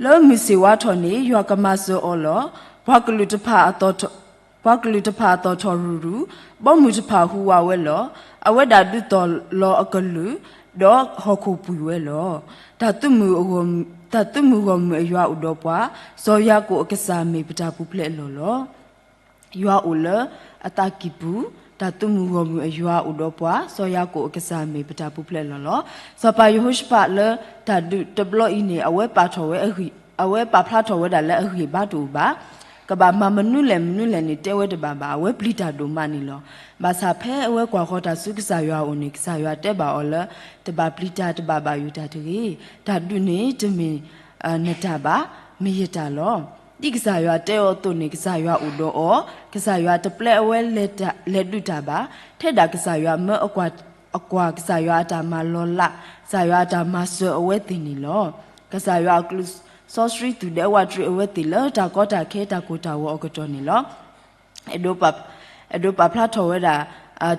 လၢမုၢ်ဆ့ၣ်ဝါထီၣ်န့ၣ် ယွၤကမၤစၢၤအီၤလီၤ. ပှၤကလုာ်တဖၣ်အသီၣ်ထီၣ်ရူၤရူၤ, ဘီမုၢ်တဖၣ်ဟူးဝးဝဲလီၤ. အဝဲဒၣ်ဒုးသီၣ်လီၤအကလုာ်, ဒီးဟီၣ်ခိၣ်ပှံၤဝဲလီၤ. တၢ်သုးမုၢ်ဂီၢ်မုၢ်အယွၤအိၣ်ဒီးပှၤ, စီၤယၤကိာ်အကစၢ်မ့ၢ်ပတၢ်ပူၤဖျဲးအလီၢ်လီၤ. ယွၤအိၣ်လၢအသးကံၢ်ပူၤ, တၢ်သုးမုၢ်ဂီၢ်မုၢ်အယွၤအိၣ်ဒီးပှၤ, စီၤယၤကိာ်အကစၢ်မ့ၢ်ပတၢ်ပူၤဖျဲးအလီၢ်လီၤ. စီၤပၤယဟိၤၡဖးလၢတၢ်ဒုးတဘျီအံၤန့ၣ် အဝဲပာ်ထီၣ်ဝဲအဂံၢ်, အဝဲပာ်ဖျါထီၣ်ဝဲဒၣ်လၢအဂံၢ်ဘါတအိၣ်ဘၣ်. ကဘၣ်မၤမနုၤလဲၣ်မနုၤလဲၣ်န့ၣ် တဲဝဲတဘၣ်ဘၣ်, အဝဲပျံၤတၢ်ဒိၣ်မးန့ၣ်လီၤ. ဘၣ်ဆၣ်ဖဲအဝဲကွၢ်ဃီၤတၢ်ဆူကစၢ်ယွၤအအိၣ်န့ၣ် ကစၢ်ယွၤတဲဘၣ်အီၤလၢ တဘၣ်ပျံၤတၢ်တဘၣ်ဘၣ်ယိၣ်တၢ်တဂ့ၤ. တၢ်ဒုးန့ၣ်တမ့ၢ်နတၢ်ဘၣ်, မ့ၢ်ယတၢ်လီၤ. ဒ်ကစၢ်ယွၤတဲအီၤအသိးန့ၣ် ကစၢ်ယွၤအိၣ်ဒီးအီၤ, ကစၢ်ယွၤတပျဲအဝဲလဲၤဒုးတၢ်ဘၣ်. ထဲဒၣ်ကစၢ်ယွၤမၢအကွၢ်, အကွၢ်ကစၢ်ယွၤအတၢ်မၤလီၤလး, ကစၢ်ယွၤအတၢ်မၤစၢၤအဝဲသ့ၣ်န့ၣ်လီၤ. ကစၢ်ယွၤအကလုၢ်စီဆှံသူၣ်ဒဲဝးတရံးအဝဲသ့ၣ်လၢတၢ်ကီတၢ်ခဲတၢ်ကိၢ်တၢ်ဂီၤအကတီၢ်န့ၣ်လီၤ. အဲၣ်ဒိးပာ်ဖျါထီၣ်ဝဲဒၣ်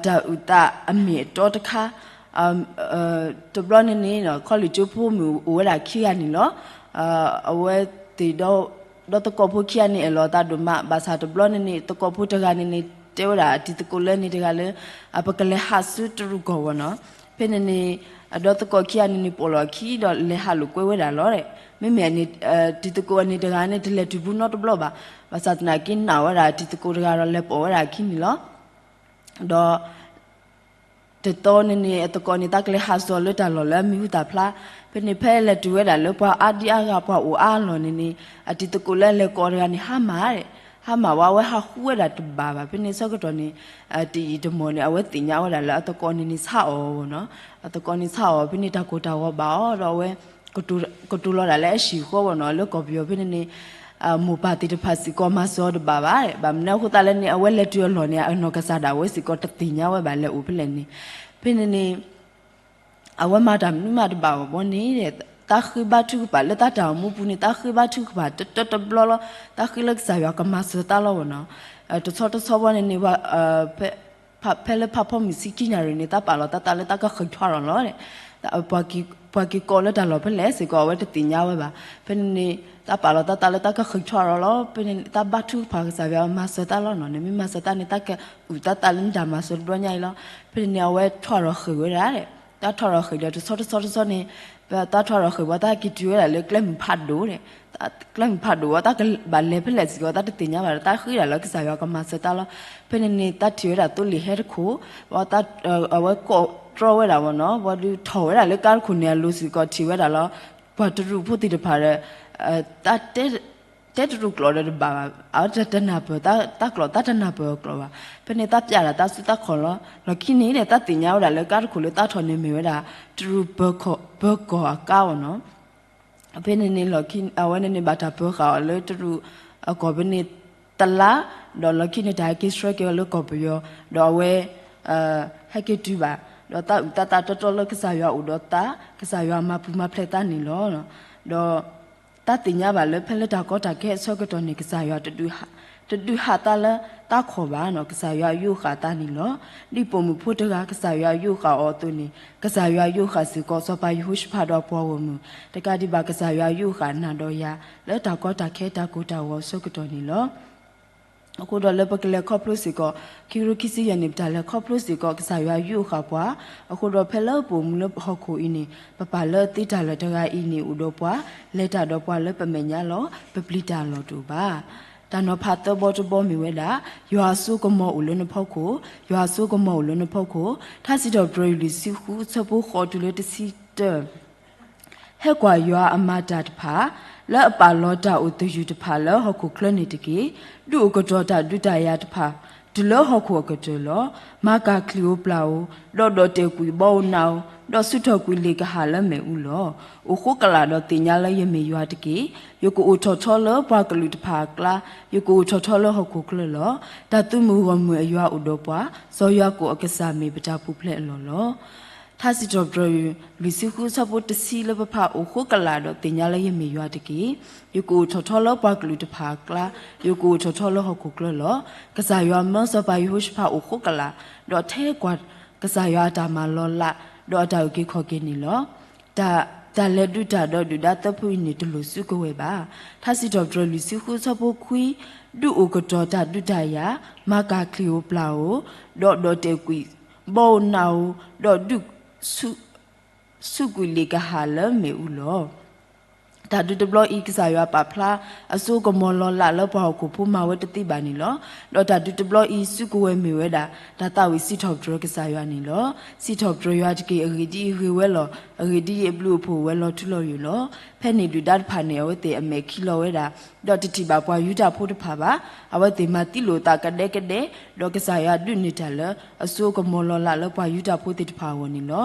တၢ်အုၣ်သးအမ့ၢ်အတီတခါ တဘျီန့ၣ်န့ၣ် ခီလ့ၣ်ကၠိဖိမုၣ်အိၣ်ဝဲဒၣ်ခံဂၤန့ၣ်လီၤ. အဝဲသ့ၣ်ဒီး ဒီးသကိးဖိခံဂၤန့ၣ် အဲၣ်လိာ်သးဒိၣ်မး ဘၣ်ဆၣ်တဘျီန့ၣ်န့ၣ် သကိးဖိတဂၤန့ၣ်န့ၣ် တဲဝဲဒၣ်တံၤသကိးလၢန့ၣ်တဂၤလၢ ပကလဲၤဟးဆူတရူးကီၢ်ဝဲနီၤ. ဖဲန့ၣ်န့ၣ် ဒီးသကိးခံဂၤန့ၣ်န့ၣ် ပိာ်လီၤအခံဒီးလဲၤဟးလိာ်ကွဲဝဲဒၣ်လီၤ. မ့မ့ၢ်န့ၣ် တံၤသကိးန့ၣ်တဂၤန့ၣ် တလဲၤတုၤဘူးနီတဘျီဘၣ်. ဘၣ်ဆၣ်သနာ်က့နာ်ဝဲဒၣ်တံၤသကိးတဂၤဒီးလဲၤပိာ်ဝဲဒၣ်အခံန့ၣ်လီၤ. ဒီး တတီန့ၣ်န့ၣ် အသကိးန့ၣ် တၢ်ကလဲၤဟးစိာ်လၢတၢ်လီၢ်လၢအမံၤဟူသၣ်ဖျါ, ဖဲန့ၣ်ဖဲလဲၤတုၤဝဲဒၣ်လၢပှၤအါဒံအါဂၤပှၤအိၣ်အါအလီၢ်န့ၣ်န့ၣ် အတံၤသကိးလၢအလဲၤကိးတဂၤန့ၣ် ဟါမၢ်, ဟါမၢ်ဝဲ အဝဲဟးဃုဝဲဒၣ်တဘၣ်ဘၣ်. ဖဲန့ၣ်ဆၢကတီၢ်န့ၣ် တယံာ်တမီၢ်န့ၣ် အဝဲသ့ၣ်ညါဝဲဒၣ်လၢအသကိးန့ၣ်န့ၣ်ဆါအီၤနီၤ. အသကိးန့ၣ်ဆါအီၤ ဖဲန့ၣ်တၢ်ကိၢ်တၢ်ဂီၤဘၣ်အီၤဒီးအဝဲ ကတိၤလီၤဒၣ်လၢအဟံၣ်ဃီဝဲနီၤ လၢကီၢ်ပယီၤဖဲန့ၣ်န့ၣ် မိၢ်ပၢ်သ့ၣ်တဖၣ်စ့ၢ်ကီးမၤစၢၤအီၤတဘၣ်ဘၣ်. ဘၣ်မနုၤအဃိသတးလဲၣ်န့ၣ် အဝဲလဲၤတုၤအလီၢ်န့ၣ် အနီၢ်ကစၢ်ဒၣ်ဝဲစ့ၢ်ကီးတသ့ၣ်ညါဝဲဘၣ်လဲၤအိၣ်ဖဲလဲၣ်န့ၣ်. ဖဲန့ၣ်န့ၣ် အဝဲမၤတၢ်မနုၤမးတဘၣ်ဝဲဘီန့ၣ် တၢ်ဃ့ဘါထုကဖၣ်လၢတၢ်အိၣ်မူပူၤန့ၣ် တၢ်ဃ့ဘါထုကဖၣ်တတၢတဘျီလီၤ. တၢ်ဃ့လၢကစၢ်ယွၤကမၤစၢၤတၢ်လီၤဝဲနီၤ. တဆီတဆီဘီန့ၣ်န့ၣ် ဖဲလၢဖးဖီမုၢ်ဆံခံနၣ်ရံၣ်န့ၣ် တၢ်ပာ်လီၤတၢ်သးလၢတၢ်ကဃ့ၢ်ထွါထီၣ်လီၤ. ပှၤက့ၤကိးလၢတၢ်လီၢ်ဖဲလဲၣ်စ့ၢ်ကီး အဝဲတသ့ၣ်ညါဝဲဘၣ်. ဖဲန့ၣ်န့ၣ် တၢ်ပာ်လီၤတၢ်သးလၢတၢ်ကဃ့ၢ်ထွါထီၣ်လီၤ. ဖဲန့ၣ် တၢ်ဘါထုကဖၣ်ကစၢ်ယွၤမၤစၢၤတၢ်လီၤနီၤ. နမ့ၢ်မၤစၢၤတၢ်န့ၣ် တၢ်ကအုၣ်တၢ်သးလၢနတၢ်မၤစၢၤတဘျီညါအံၤလီၤ. ဖဲန့ၣ်န့ၣ် အဝဲထွါထီၣ်ဃ့ၢ်ဝဲဒၣ် တၢ်ထွါထီၣ်ဃ့ၢ်ဒီးတဆီတဆီတဆီန့ၣ် တၢ်ထွါထီၣ်ဃ့ၢ်ဝဲ တၢ်က့ၤတုၤဝဲဒၣ်လၢကျဲမုၢ်ဖးဒိၣ်န့ၣ် ကျဲမုၢ်ဖးဒိၣ်ဝဲ တၢ်ကဘၣ်လဲၤဖဲလဲၣ်စ့ၢ်ကီး တၢ်တသ့ၣ်ညါဘၣ်ဒီး တၢ်ဃ့ဒၣ်လၢကစၢ်ယွၤကမၤစၢၤတၢ်လီၤ. ဖဲန့ၣ်န့ၣ် တၢ်ထံၣ်ဝဲဒၣ်သိလ့ၣ်ဟဲတခိၣ် အဝဲကိးတြီဝဲဒၣ်ဝဲနီၤ ဝံၤဒီးထီၣ်ဝဲဒၣ်လၢကါတခိၣ်န့ၣ်အလိၤစ့ၢ်ကီး ထံၣ်ဝဲဒၣ်လီၤ ပှၤတရူးဖိသ့ၣ်တဖၣ်ဒီး တၢ် တဲတရူးကျိာ်ဒီးတဘၣ်ဘၣ် အဝဲတနၢ်ပၢၢ်တၢ်ကျိာ် တၢ်တနၢ်ပၢၢ်အကျိာ်ဘၣ်. ဖဲန့ၣ်တၢ်ပျဲဒၣ်တၢ်စုတၢ်ခီၣ်လီၤ. လီၢ်ခံန့ၣ် တၢ်သ့ၣ်ညါဝဲဒၣ်လၢကါတခိၣ်လၢတၢ်ထီၣ်န့ၣ်မ့ၢ်ဝဲဒၣ် တရူးပၢၤကီၢ်အကါအီၤနီၤ. ဖဲန့ၣ်န့ၣ် အဝဲန့ၣ်န့ၣ် ဘၣ်တၢ်ပၢဃာ်အီၤလၢတရူးအကီၢ်ဖဲန့ၣ်တလါ, ဒီးလီၢ်ခံန့ၣ် တၢ်ဟဲက့ၤဆှၢက့ၤအီၤလၢကီၢ်ပယီၤ, ဒီးအဝဲ ဟဲက့ၤတုၤဘၣ်, ဒီးတၢ်အုၣ်တၢ်သးတီတီလၢကစၢ်ယွၤအိၣ်ဒီးသး, ကစၢ်ယွၤမၤပူၤမၤဖျဲးသးန့ၣ်လီၤ. ဒီးတၢ်သ့ၣ်ညါဘၣ်လၢဖဲလၢတၢ်ကီတၢ်ခဲအဆၢကတီၢ်န့ၣ် ကစၢ်ယွၤတဒုးဟးသးလၢတၢ်ခီၣ်ဘၣ်နီၤ, ကစၢ်ယွၤယိးဃာ်သးန့ၣ်လီၤ. ဒ်ပိာ်မုၣ်ဖိတဂၤ ကစၢ်ယွၤယိးဃာ်အီၤအသိးန့ၣ် ကစၢ်ယွၤယိးဃာ်စ့ၢ်ကီးစီၤပၤယဟိၤၡဖးဒီးအပှၤဂီၢ်မုၢ်, တကးဒံးဘၣ်ကစၢ်ယွၤယိးဃာ်နၤဒီးယၤ လၢတၢ်ကီတၢ်ခဲတၢ်ကိၢ်တၢ်ဂီၤအဆၢကတီၢ်န့ၣ်လီၤ. အဃိဒီးလၢပကလဲၤခီဖျိစ့ၢ်ကီး, ခံကထိခံဆံယဲၢ်န့ၣ် ပတၢ်လဲၤခီဖျိစ့ၢ်ကီး ကစၢ်ယွၤယိးဃာ်ပှၤ, အဃိဒီးဖဲလၢပအိၣ်မူလၢဟီၣ်ခိၣ်အံၤန့ၣ် ပပၢ်လၢအသ့တၢ်လၢာ်တဂၤအံၤန့ၣ် အိၣ်ဒီးပှၤ, လဲၤတၢ်ဒီးပှၤလၢပမဲာ်ညါလီၤ. ပပျံၤတၢ်အလီၢ်တအိၣ်ဘၣ်. တၢ်နီၤဖးသၢဘီတဘီမ့ၢ်ဝဲဒၣ်, ယွၤအစိကမီၤအိၣ်လၢနဖီခိၣ်, ယွၤအစိကမီၤအိၣ်လၢနဖီခိၣ်, ထါစံးထီၣ်ပတြၢၤလွံၢ်ဆံဃု အဆၢဖိဃိးတုၤလၢတဆံတၢ ဟဲကွၢ်ယွၤအမၤတၢ်တဖၣ်, လၢအပာ်လီၤတၢ်အိၣ်သယုၢ်တဖၣ်လၢဟီၣ်ခိၣ်ချၢန့ၣ်တက့ၢ်. ဒုးအိၣ်ကတီၤတၢ်ဒုးတၢ်ယၤတဖၣ် တုၤလၢဟီၣ်ခိၣ်အကတၢၢ်လီၤ. မၤကၢ်ချံၣ်ဧိၤပျၢ်ဧိၤ, ဒီးဒီးတဲာ်ကွံာ်ဘီဧိၤနးဧိၤ, ဒီးဆူၣ်ထီၣ်ကွံာ်လ့ၣ်ကဟၣ်လၢမ့ၣ်အူလီၤ. အိၣ်ဃိကလာ်ဒီးသ့ၣ်ညါလၢယမ့ၢ်ယွၤတက့ၢ်. ယကအိၣ်ထီၣ်ထီလၢပှၤကလုာ်တဖၣ်အကျါ, ယကအိၣ်ထီၣ်ထီလၢဟီၣ်ခိၣ်ချၢလီၤ. တၢ်သုးမုၢ်ဂီၢ်မုၢ်အယွၤအိၣ်ဒီးပှၤ, စီၤယွၤကိာ်အကစၢ်မ့ၢ်ပတၢ်ပူၤဖျဲးအလီၢ်လီၤ. ထါစံးထီၣ်ပတြၢၤ လွံၢ်ဆံဃု အဆၢဖိတဆံလၢပဖး အိၣ်ဃိကလာ်ဒီးသ့ၣ်ညါလၢယမ့ၢ်ယွၤတက့ၢ်. ယကအိၣ်ထီၣ်ထီလၢပှၤကလုာ်တဖၣ်အကျါ, ယကအိၣ်ထီၣ်ထီလၢဟီၣ်ခိၣ်ချၢလီၤ. ကစၢ်ယွၤမၢစီၤပၤယဟိၤၡဖးအိၣ်ဃိကလာ်, ဒီးထဲကွၢ်ကစၢ်ယွၤအတၢ်မၤလီၤလး, ဒီးအတၢ်အုၣ်က့ၤခီၣ်က့ၤန့ၣ်လီၤ. တၢ်လဲၤဒုးတၢ်ဒီးဒုၣ်ဒါသၢဖုအံၤန့ၣ် တလိၣ်စုကဝဲၤဘၣ်. ထါစံးထီၣ်ပတြၢၤ လွံၢ်ဆံဃု အဆၢဖိခွံ, ဒုးအိၣ်ကတီၤတၢ်ဒုးတၢ်ယၤ, မၤကၢ်ချံၣ်ဧိၤပျၢ်ဧိၤ, ဒီးဒီးတဲာ်ကွံာ်ဘီဧိၤနးဧိၤ, ဒီးဒုးဆူၣ်ကွံာ်လ့ၣ်ကဟၣ်လၢမ့ၣ်အူလီၤ. တၢ်ဒုးတဘျီအံၤ ကစၢ်ယွၤပာ်ဖျါအစိကမီၤလီၤလးလၢပှၤဟီၣ်ခိၣ်ဖိမၤဝဲတသ့ဘၣ်န့ၣ်လီၤ. ဒီးတၢ်ဒုးတဘျီအံၤ စုကဝဲၤမ့ၢ်ဝဲဒၣ် တၢ်သးဝံၣ်စံးထီၣ်ပတြၢၤကစၢ်ယွၤန့ၣ်လီၤ. စံးထီၣ်ပတြၢၤယွၤတက့ၢ်. အဂ့ၢ်ဒ်အံၤ, ဂ့ၤဝဲလီၤ. အဂ့ၢ်ဒ်အံၤ, အဘျုးအဖှိၣ်အိၣ်ဝဲလီၤထူလီၤယိာ်လီၤ. ဖဲန့ၣ်ဒုၣ်ဒါတဖၣ်န့ၣ် အဝဲသ့ၣ်အမဲာ်ခံလီၤဝဲဒၣ်, ဒီးတထံၣ်ဘၣ်ပှၤယူဒၤဖိတဖၣ်ဘၣ်. အဝဲသ့ၣ်မၤသံလိာ်သးကဒဲကဒဲ, ဒီးကစၢ်ယွၤဒုးန့ၢ်တၢ်လၢအစိကမီၤလီၤလးလၢပှၤယူဒၤဖိသ့ၣ်တဖၣ်အဂီၢ်န့ၣ်လီၤ.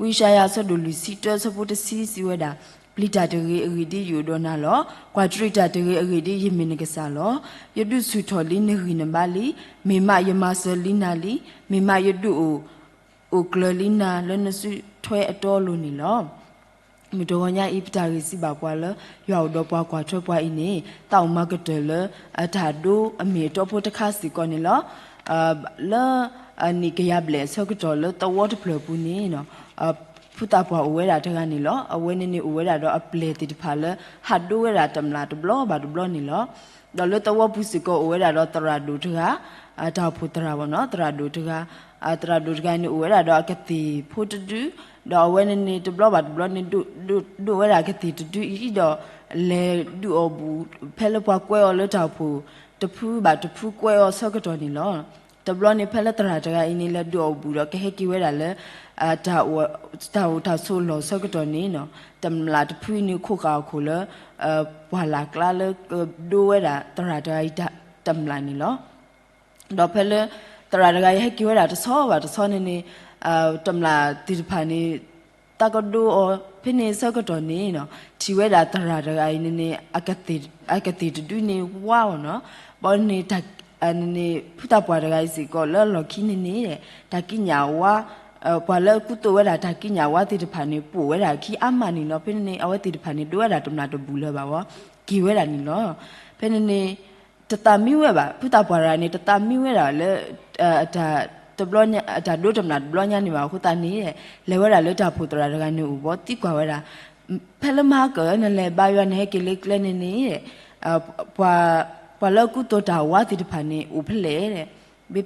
ဝံယၡါယၤ အဆၢဒိၣ်လွံၢ်ဆံတၢ အဆၢဖိတဆံ စံးဝဲဒၣ်, ပျံၤတၢ်တဂ့ၤ, အဂ့ၢ်ဒ်အံၤ, ယအိၣ်ဒီးနၤလီၤ. ကွၢ်တရံးတၢ်တဂ့ၤ, အဂ့ၢ်ဒ်အံၤ, ယမ့ၢ်နကစၢ်လီၤ. ယဒုးဆူၣ်ထီၣ်လံနဂံၢ်နဘါလံ. မ့ၢ်မးယမၤစၢၤလံနၤလံ. မ့ၢ်မးယဒုးအိၣ် အိၣ်ကျၢၤလံနၤလၢနစုထွဲအတီအလိၤန့ၣ်လီၤ. မုၢ်တဂီၤညါအံၤ ပတၢ်ဂ့ၢ်စံးဘၣ်ပှၤလၢ ယွၤအိၣ်ဒီးပှၤကွၢ်ထွဲပှၤအံၤန့ၣ် သးအိၣ်မၤကတၢၢ်လၢ အတၢ်ဒိအမ့ၢ်အတီဖိတခါစ့ၢ်ကီးန့ၣ်လီၤ. လၢ နံၣ်ကယၤဘျဲၣ်အဆၢကတီၢ်လၢသဝီတဖျၢၣ်အပူၤန့ၣ် ဖုသးပှၢ်အိၣ်ဝဲဒၣ်တဂၤန့ၣ်လီၤ. အဝဲန့ၣ်န့ၣ်အိၣ်ဝဲဒၣ်ဒီးအပျဲၢ်သ့ၣ်တဖၣ်လၢ ဟးဒိဝဲဒၣ်တမျၢ်တဘျီဘၣ်တဘျီန့ၣ်လီၤ. ဒီးလၢသဝီပူၤစ့ၢ်ကီးအိၣ်ဝဲဒၣ်ဒီးသရၣ်ဒိၣ်တဂၤ, တၢ်အိၣ်ဖှိၣ်သရၣ်ဘၣ်နီၤ, သရၣ်ဒိၣ်တဂၤ, သရၣ်ဒိၣ်တဂၤန့ၣ်အိၣ်ဝဲဒၣ်ဒီးအကသ့ၣ်ဖိတဒု, ဒီးအဝဲန့ၣ်န့ၣ်တဘျီဘၣ်တဘျီန့ၣ် ဒိးဝဲဒၣ်ကသ့ၣ်တဒုအံၤဒီး လဲၤဒုးအီၣ်ဘူၣ် ဖဲလၢပှၤကွဲးအီၤလၢတၢ်အိၣ်ဖှိၣ်တဖုဘၣ်တဖုကွဲးအီၤဆၢကတီၢ်န့ၣ်လီၤ. တဘျီန့ၣ် ဖဲလၢသရၣ်တဂၤအံၤန့ၣ် လဲၤဒုးအီၣ်ဘူၣ်ဒီးကဟဲက့ၤဝဲဒၣ်လၢ တၢ်အိၣ်တၢ်ဆိးအလီၢ်ဆၢကတီၢ်န့ၣ်နီၤ, တမျၢ်တဖုအံၤန့ၣ် ခိးဃာ်အခိၣ်လၢ ပှၢ်လၢ်ကျါလၢကဒိဝဲဒၣ်သရၣ်တဂၤအံၤတမျၢ်န့ၣ်လီၤ. ဒီးဖဲလၢသရၣ်တဂၤအံၤဟဲက့ၤဝဲဒၣ်တဆီဘၣ်တဆီန့ၣ်န့ၣ် တမျၢ်သ့ၣ်တဖၣ်န့ၣ် သးကဒိအီၤ ဖဲန့ၣ်ဆၢကတီၢ်န့ၣ်နီၤ, ထံၣ်ဝဲဒၣ်သရၣ်တဂၤအံၤန့ၣ်န့ၣ် အကသ့ၣ်တဒုန့ၣ်ဝါအီၤနီၤ. ဘၣ်န့ၣ် ဖုသးပှၢ်တဂၤအံၤစ့ၢ်ကီးလၢအလီၢ်ခံန့ၣ်န့ၣ် တၢ်ကံးညာ်အဝါ, ပှၤလၢအကူသိးဝဲဒၣ်တၢ်ကံးညာ်အဝါသ့ၣ်တဖၣ်န့ၣ် ပိာ်ဝဲဒၣ်အခံအါမးန့ၣ်လီၤ. ဖဲန့ၣ်န့ၣ် အဝဲသ့ၣ်တဖၣ်န့ၣ် ဒိဝဲဒၣ်တမျၢ်တဘူၣ်လၢၤဘၣ်ဝဲ, က့ၤဝဲဒၣ်န့ၣ်လီၤ. ဖဲန့ၣ်န့ၣ် တသးမံဝဲဘၣ်, ဖုသးပှၢ်တဂၤန့ၣ် တသးမံဝဲဒၣ်လၢ တဘျီညါ တၢ်ဒိတမျၢ်တဘျီညါန့ၣ်ဘၣ်အဃိသတးန့ၣ် လဲၤဝဲဒၣ်လၢတၢ်အိၣ်ဖှိၣ်သရၣ်တဂၤန့ၣ်အိၣ်ဘီ သံကွၢ်ဝဲဒၣ်, ဖဲလၢမဟါကၢၢ် နလဲၤဘါယွၤနဟဲက့ၤလၢကျဲန့ၣ်န့ၣ် ပှၤလၢအကူသိးတၢ်ဝါသ့ၣ်တဖၣ်န့ၣ် အိၣ်ဖဲလဲၣ်.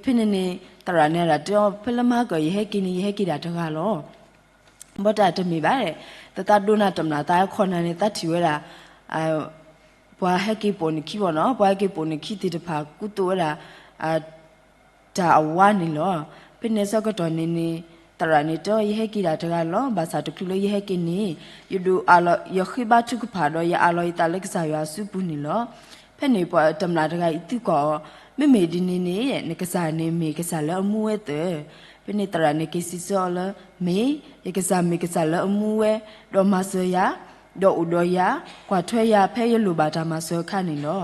ဖဲန့ၣ်န့ၣ် သရၣ်န့ၣ်ဒၣ်တဲအီၤ ဖဲလၢမဟါကၢၢ် ယဟဲက့ၤန့ၣ် ယဟဲက့ၤဒၣ်တဂၤလီၤ. ဘၣ်တၢ်တမ့ၢ်ဘၣ်, သးဒိနၤတမျၢ် သးဟဲခီနၤန့ၣ် သးထံၣ်ဝဲဒၣ် ပှၤဟဲက့ၤပိာ်နခံဘၣ်နီၤ, ပှၤဟဲက့ၤပိာ်နခံသ့ၣ်တဖၣ် ကူသိးဝဲဒၣ် တၢ်အဝါန့ၣ်လီၤ. ဖဲန့ၣ်ဆၢကတီၢ်န့ၣ်န့ၣ် သရၣ်န့ၣ်တဲ ယဟဲက့ၤဒၣ်တဂၤလီၤ. ဘၣ်ဆၣ်တချုးလၢယဟဲက့ၤန့ၣ် ယဒိးအးလီၤ ယဃ့ဘါထုကဖၣ်ဒီး ယအးလီၤယသးလၢကစၢ်ယွၤအစုပူၤန့ၣ်လီၤ. ဖဲန့ၣ်ပှၤတမျၢ်တဂၤအံၤသံကွၢ်အီၤ, မ့မ့ၢ်ဒ်န့ၣ်န့ၣ် နကစၢ်န့ၣ်မ့ၢ်ကစၢ်လၢအမူဝဲသၢၣ်. ဖဲန့ၣ်သရၣ်န့ၣ်က့ၤစံးဆၢအီၤလၢ မ့ၢ်, ယကစၢ်မ့ၢ်ကစၢ်လၢအမူဝဲ, ဒီးမၤစၢၤယၤ, ဒီးအိၣ်ဒီးယၤ, ကွၢ်ထွဲယၤ ဖဲယလိၣ်ဘၣ်တၢ်မၤစၢၤအခါန့ၣ်လီၤ.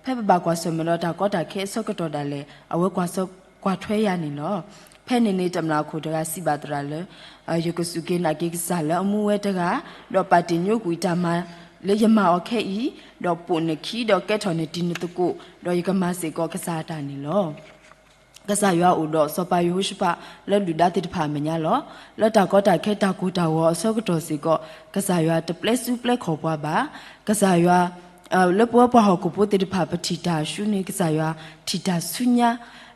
ဖဲပဘၣ်ကွၢ်ဆၢၣ်မဲာ်ဒီးတၢ်ကီတၢ်ခဲအဆၢကတီၢ်ဒၣ်လဲာ် အဝဲကွၢ်ထွဲယၤန့ၣ်လီၤ. ဖဲန့ၣ်န့ၣ် တမျၢ်ခိၣ်တဂၤစံးဘၣ်သရၣ်လၢ ယကစူၢ်က့ၤနာ်က့ၤကစၢ်လၢအမူဝဲတဂၤ, ဒီးပာ်တ့ၢ်ညိကွံာ်တၢ်မၤလၢယမၤအီၤခဲအံၤ, ဒီးပိာ်နခံ ဒီးကဲထီၣ်နတံၤနသကိး, ဒီးယကမၤစ့ၢ်ကီးကစၢ်အတၢ်န့ၣ်လီၤ. ကစၢ်ယွၤအိၣ်ဒီးစီၤပၤယဟိၤၡဖး လၢဒုၣ်ဒါသ့ၣ်တဖၣ်အမဲာ်ညါလီၤ. လၢတၢ်ကီတၢ်ခဲတၢ်ကိၢ်တၢ်ဂီၤအဆၢကတီၢ်စ့ၢ်ကီး ကစၢ်ယွၤတပျဲစုပျဲခီၣ်ပှၤဘၣ်. ကစၢ်ယွၤ လၢပဝဲပှၤဟီၣ်ခိၣ်ဖိသ့ၣ်တဖၣ် ပထံၣ်တၢ်အရှုံးန့ၣ် ကစၢ်ယွၤထံၣ်တၢ်ဆူညါ,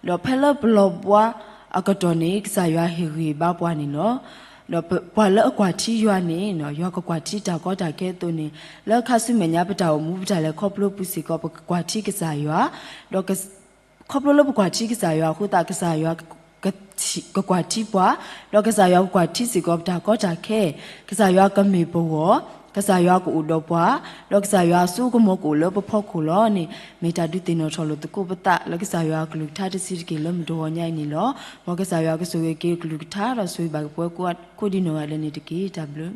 ဒီးဖဲလၢပလီၤဘှါအကတီၢ်န့ၣ် ကစၢ်ယွၤဟ့ၣ်ဂံၢ်ဘါပှၤန့ၣ်လီၤ. ဒီးပှၤလၢအကွၢ်ထံယွၤန့ၣ် ယွၤကကွၢ်ထံတၢ်ကီတၢ်ခဲအသိးန့ၣ် လၢခါဆူမဲာ်ညါပတၢ်အိၣ်မူပတၢ်လဲၤခီဖျိပူၤစ့ၢ်ကီး ပကကွၢ်ထံကစၢ်ယွၤ, ဒီး ခီဖျိလၢပကွၢ်ထံကစၢ်ယွၤအဃိသတး ကစၢ်ယွၤ ကကွၢ်ထံပှၤ, ဒီးကစၢ်ယွၤကကွၢ်ထံစ့ၢ်ကီးပတၢ်ကီတၢ်ခဲ, ကစၢ်ယွၤကမ့ၢ်ပဂီၢ်, ကစၢ်ယွၤကအိၣ်ဒီးပှၤ, ဒီးကစၢ်ယွၤအစိကမီၤကအိၣ်လၢပဖီခိၣ်လီၤန့ၣ် မ့ၢ်တၢ်ဒုးသ့ၣ်နီၣ်ထီၣ်လိာ်သကိးပသးလၢကစၢ်ယွၤအကလုၢ်ကထါတဆံးတက့ၢ်လၢမုၢ်တဂီၤညါအံၤန့ၣ်လီၤ. မ်ကစၢ်ယွၤကဆိၣ်ဂ့ၤက့ၤကလုၢ်ကထါဒီးဆိၣ်ဂ့ၤဘၣ်က့ၤပဝဲကိးဒံနီၢ်ဂၤဒဲးန့ၣ်တက့ၢ်. တၢ်ဘျုး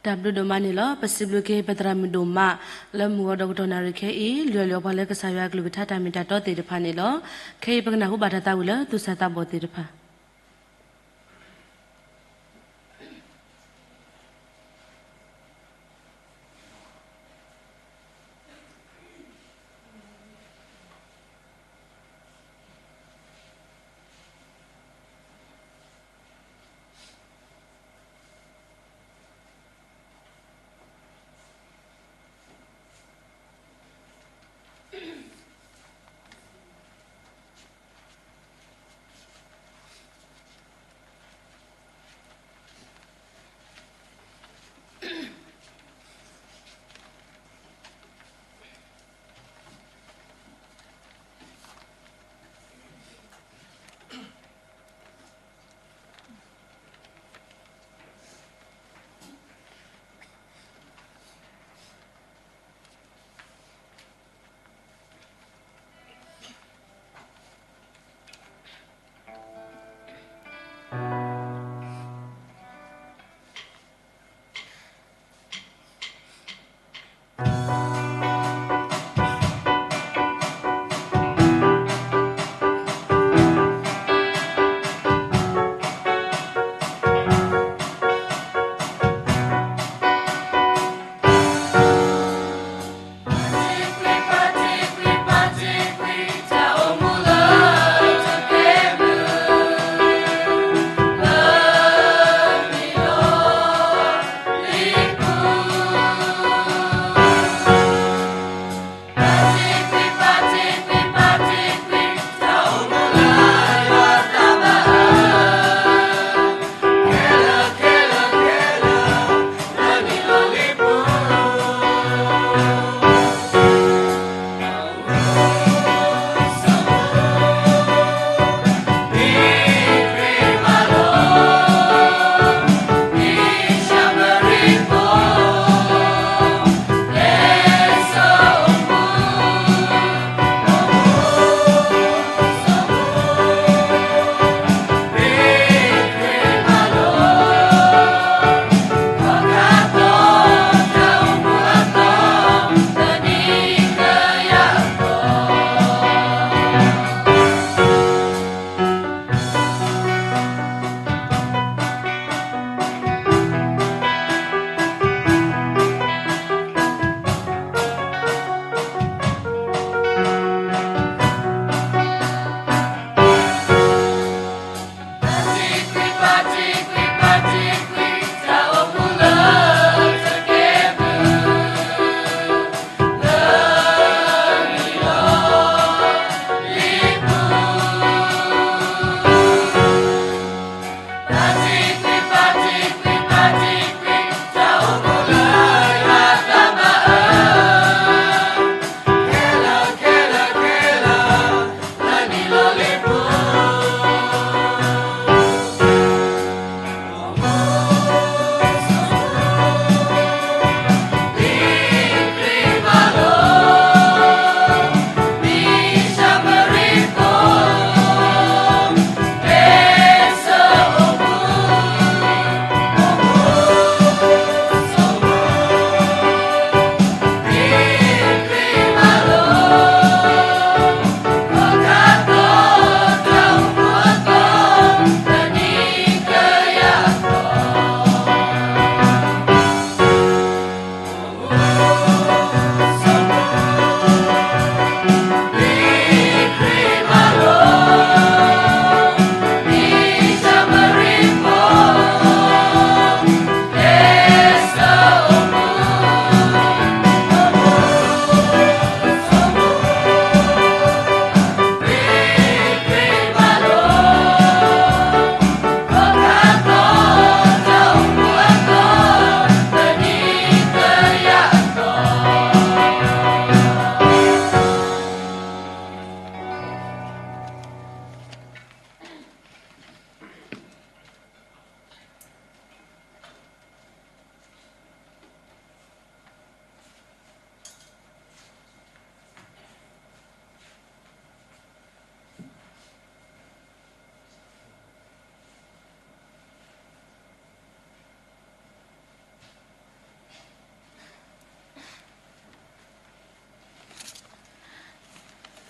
တၢ်ဘျုးဒိၣ်မးန့ၣ်လီၤ. ပစံးဘျုးက့ၤပသရၣ်မုၣ်ဒိၣ်မး လၢမုၢ်ဂီၤဒီးကတီၢ်နၣ်ရံၣ်ခဲအံၤ လုၢ်အီၣ်လၢပှၤလၢကစၢ်ယွၤအကလုၢ်ကထါတၢ်မ့ၢ်တၢ်တီသ့ၣ်တဖၣ်န့ၣ်လီၤ. ခဲအံၤပကနၢ်ဟူဘၣ်တၢ်သးဝံၣ်လၢသူၣ်စၢ်သးဘီၣ်သ့ၣ်တဖၣ်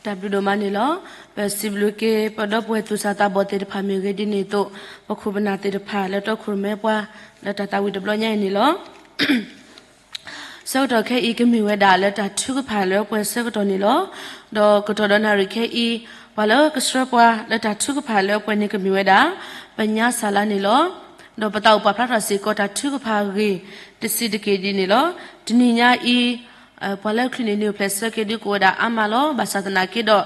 တၢ်ဘျုးဒိၣ်မးန့ၣ်လီၤ. ပစံးဘျုးက့ၤ ပဒီပုၢ်ဝဲၢ်သူၣ်စၢ်သးဘီၣ်သ့ၣ်တဖၣ်မ့ၢ်ဂ့ၤ, ဒ်န့ၣ်အသိး ပခိၣ်ပနၢ်သ့ၣ်တဖၣ်လၢတီခိၣ်ရိၣ်မဲပှၤ လၢတၢ်သးဝံၣ်တဘျီညါအံၤန့ၣ်လီၤ. ဆၢကတီၢ်ခဲအံၤ ကမ့ၢ်ဝဲဒၣ်လၢတၢ်ထုကဖၣ်လၢပှဲၤဆၢကတီၢ်န့ၣ်လီၤ. ဒီးကတီၢ်ဒီးနၣ်ရံၣ်ခဲအံၤ ပှၤလၢကဆှၢပှၤလၢတၢ်ထုကဖၣ်လၢပှဲၤန့ၣ် ကမ့ၢ်ဝဲဒၣ် ပညါစၢ်လါန့ၣ်လီၤ. ဒီးပသးအိၣ်ပာ်ဖျါထီၣ်စ့ၢ်ကီးတၢ်ထုကဖၣ်အဂ့ၢ် တဆံးတက့ၢ်ဒ်န့ၣ်လီၤ. တနံၤညါအံၤ ပှၤလၢချုးန့ၢ်နံၣ်အိၣ်ဖျဲၣ်ဆၢက့ၤဒုးကအိၣ်ဝဲဒၣ်အါမးလီၤ. ဘၣ်ဆၣ်သနာ်က့ဒီး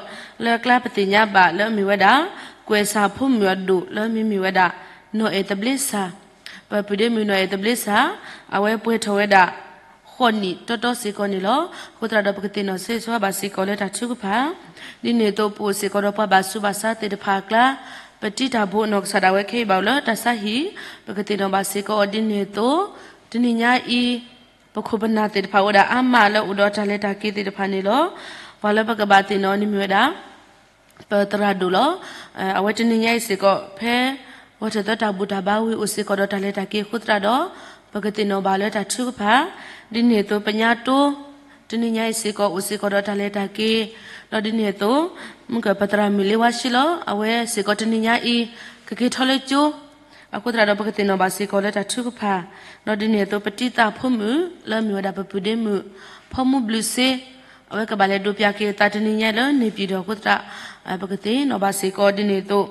လၢအကျါပသ့ၣ်ညါဘၣ်လၢအမ့ၢ်ဝဲဒၣ် ကွဲးစၢ်ဖိမုၣ်အဒိၣ်လၢမ့မ့ၢ်ဝဲဒၣ် နီၢ်အဲၣ်သဘျ့စၢ်, ပပုၢ်ဒ့မုၣ်နီၢ်အဲၣ်သဘျ့စၢ်, အဝဲပှဲၤထီၣ်ဝဲဒၣ် ဃိးနံၣ်တီတီစ့ၢ်ကီးန့ၣ်လီၤ. အဃိသတးဒီး ပကသ့ၣ်နီၣ်ဆိၣ်ဂ့ၤဆိၣ်ဝါဘၣ်စ့ၢ်ကီးလၢတၢ်ထုကဖၣ်, ဒ်န့ၣ်အသိးပအိၣ်စ့ၢ်ကီးဒီးပှၤဘၣ်ဆူးဘၣ်ဆါသ့ၣ်တဖၣ်အကျါ, ပတံၤတၢ်ဘိနီၢ်ကစၢ်ဒၣ်ဝဲခဲအံၤဘၣ်အိၣ်လၢတၢ်ဆါဟံၣ်, ပကသ့ၣ်နီၣ်ဘၣ်စ့ၢ်ကီးအီၤဒ်န့ၣ်အသိး, တနံၤညါအံၤ ပခိၣ်ပနၢ်သ့ၣ်တဖၣ်အိၣ်ဝဲဒၣ်အါမးလၢအိၣ်ဒီးတၢ်လဲၤတၢ်က့ၤသ့ၣ်တဖၣ်န့ၣ်လီၤ. ပှၤလၢပကဘၣ်သ့ၣ်နီၣ်န့ၣ်မ့ၢ်ဝဲဒၣ် ပသရၣ်ဒိၣ်လီၤ. အဝဲတနံၤညါအံၤစ့ၢ်ကီး ဖဲ ဂီၢ်ထၢၣ်သၢတၢ်ဘူၣ်တၢ်ဘါဝံၤ အိၣ်စ့ၢ်ကီးဒီးတၢ်လဲၤတၢ်က့ၤအဃိသတးဒီး ပကသ့ၣ်နီၣ်ဘၣ်လၢတၢ်ထုကဖၣ်, ဒ်န့ၣ်အသိးပညါတိ တနံၤညါအံၤစ့ၢ်ကီး အိၣ်စ့ၢ်ကီးဒီးတၢ်လဲၤတၢ်က့ၤ, ဒီးဒ်န့ၣ်အသိး မုၢ်ကပသရၣ်မုၣ်လ့ဝါရှ့လီၤ. အဝဲစ့ၢ်ကီးတနံၤညါအံၤ ကက့ၤထီၣ်လၢကၠိ အဃိသတးဒီး ပကသ့ၣ်နီၣ်ဘၣ်စ့ၢ်ကီးလၢတၢ်ထုကဖၣ်, ဒီးဒ်န့ၣ်အသိး ပတံၤသၣ်ဖိမုၣ် လၢအမ့ၢ်ဝဲဒၣ်ပပုၢ်ဒ့မုၣ် ဖီမူဘျုးစ့, အဝဲကဘၣ်လဲၤဒိးပၠးက့ၤအသးတနံၤညါလၢန့ၣ်ပၠံၣ်တီၣ်အဃိသတး ပကသ့ၣ်နီၣ်ဘၣ်စ့ၢ်ကီးဒ်န့ၣ်အသိး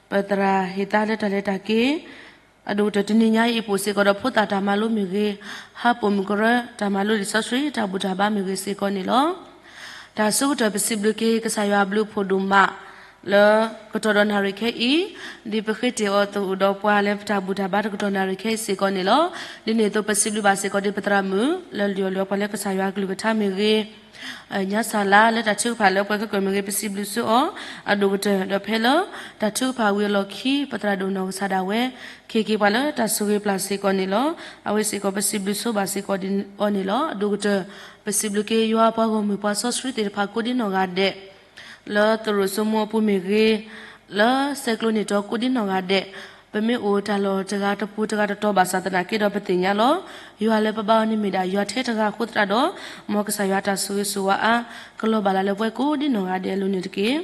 ပသရၣ်ဟ့ၣ်သါလၢတၢ်လဲၤတၢ်က့ၤ အဒိၣ်ကတၢၢ်တနံၤညါအံၤ ပအိၣ်စ့ၢ်ကီးဒီးဖိသၣ်တၢ်မၤလိမ့ၢ်ဂ့ၤ, ဟးပိာ်မုၣ်ကရၢတၢ်မၤလိလံာ်စီဆှံ တၢ်ဘူၣ်တၢ်ဘါမ့ၢ်ဂ့ၤစ့ၢ်ကီးန့ၣ်လီၤ. တၢ်ဆၢကတီၢ်ပစံးဘျုးက့ၤ ကစၢ်ယွၤအဘျုးအဖှိၣ်ဒိၣ်မး လၢကတီၢ်ဒီးနၣ်ရံၣ်ခဲအံၤ, ဒ်ပဃ့တ့ၢ်အီၤအသိးအိၣ်ဒီးပှၤလၢပတၢ်ဘူၣ်တၢ်ဘါတကတီၢ်နၣ်ရံၣ်ခဲအံၤစ့ၢ်ကီးန့ၣ်လီၤ. ဒ်န့ၣ်အသိး ပစံးဘျုးဘၣ်စ့ၢ်ကီးဒ်ပသရၣ်မုၣ် လၢလံၣ်အီၣ်လံၣ်အီပှၤလၢကစၢ်ယွၤအကလုၢ်ကထါမ့ၢ်ဂ့ၤ, ညါစၢ်လါလၢတၢ်ထုကဖၣ်လၢပှဲၤခဲကိာ်မ့ၢ်ဂ့ၤ ပစံးဘျုးဆိအီၤ, အဒိၣ်ကတၢၢ်ဒီးဖဲလၢ တၢ်ထုကဖၣ်ဝံၤအလီၢ်ခံ ပသရၣ်ဒိၣ်နီၢ်ကစၢ်ဒၣ်ဝဲ ခ့ၣ်က့ၤပှၤလၢတၢ်ဆိၣ်ဂ့ၤပျၢ်စ့ၢ်ကီးန့ၣ်လီၤ. အဝဲစ့ၢ်ကီး ပစံးဘျုးဆိဘၣ်စ့ၢ်ကီးအီၤန့ၣ်လီၤ. အဒိၣ်ကတၢၢ် ပစံးဘျုးက့ၤယွၤပှၤဂီၢ်မုၢ်ပှၤစီဆှံသ့ၣ်တဖၣ်ကိးဒ်နီၢ်ဂၤဒဲး လၢသရိာ်စိမိအပူၤမ့ၢ်ဂ့ၤ, လၢဆဲးကျိးန့ၢ်တီကိးဒ်နီၢ်ဂၤဒဲး, ပမ့ၢ်အိၣ်တၢ်လီၢ်တဂၤတပူၤတဂၤတတီၤဘၣ်ဆၣ်သနာ်က့ဒီးပသ့ၣ်ညါလီၤ. ယွၤလၢပဘါအီၤန့ၣ်မ့ၢ်ဒၣ်ယွၤထဲတဂၤအဃိသတးဒီး မ်ကစၢ်ယွၤတၢ်ဆိၣ်ဂ့ၤဆိၣ်ဝါအါ ကလီၤဘၣ်လၢ်လၢပှဲၤကိးဒ်နီၢ်ဂၤဒဲးအလိၤန့ၣ်တက့ၢ်.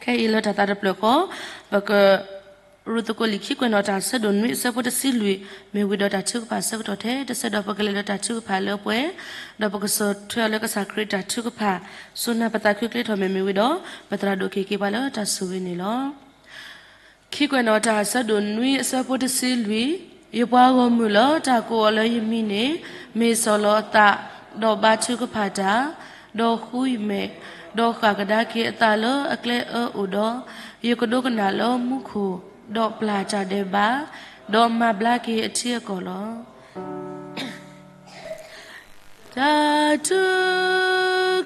ခဲအံၤလၢတၢ်သးတဖျၢၣ်ဃီ ပက ရူၤသကိးလံာ်ခံကွဲးနီၣ်တၢ် အဆၢဒိၣ်နွံအဆၢဖိတဆံလွံၢ် မ့ၢ်ဝံၤဒီးတၢ်ထုကဖၣ်ဆၢကတီၢ်ထဲတဆၢဒီး ပကလဲၤလၢတၢ်ထုကဖၣ်လၢပှဲၤ, ဒီးပကဆီၣ်ထွဲအီၤလၢကစၢ်ခရံာ်တၢ်ထုကဖၣ်, စိာ်နၢ်ပသးခုချ့ထီၣ်မဲာ်မ့ၢ်ဝံၤဒီး ပသရၣ်ဒိၣ်က့ၤက့ၤပှၤလၢတၢ်ဆိၣ်ဂ့ၤန့ၣ်လီၤ. ခံကွဲးနီၣ်တၢ် အဆၢဒိၣ်နွံအဆၢဖိတဆံလွံၢ်, ယပှၤဂီၢ်မုၢ်လၢတၢ်ကိးအီၤလၢယမံၤန့ၣ် မ့ၢ်ဆီၣ်လီၤအသး, ဒီးဘါထုကဖၣ်တၢ်, ဒီးဃုမဲာ်, ဒီးဃၣ်ကဒါက့ၤအသးလၢအကျဲအၢအိၣ်ဒီး, ယကဒိကနၣ်လၢမူခိၣ်, ဒီးပျၢ်တၢ်ဒဲးဘး, ဒီးမၤဘျါက့ၤအထံအကီၢ်လီၤ. တၢ်ထု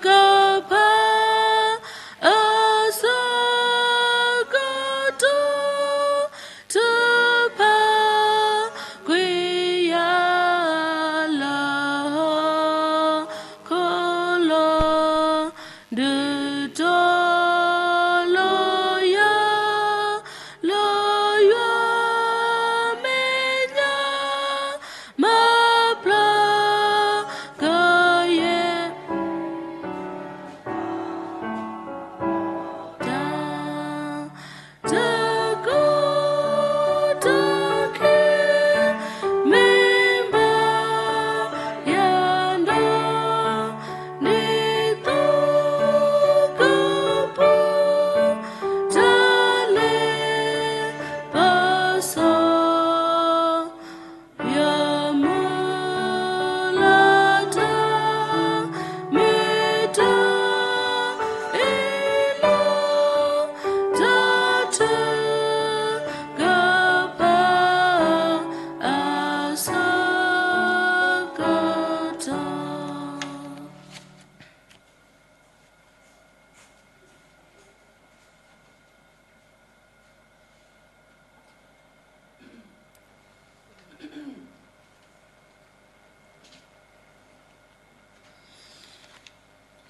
ကဖၣ်အစီ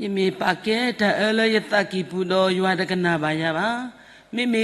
ယမ့ၢ်ပာ်ကဲတၢ်အၢလၢယသးကံၢ်ပူၤဒီး ယွၤတကနၣ်ဘၣ်ယၤဘၣ်. မ့မ့ၢ်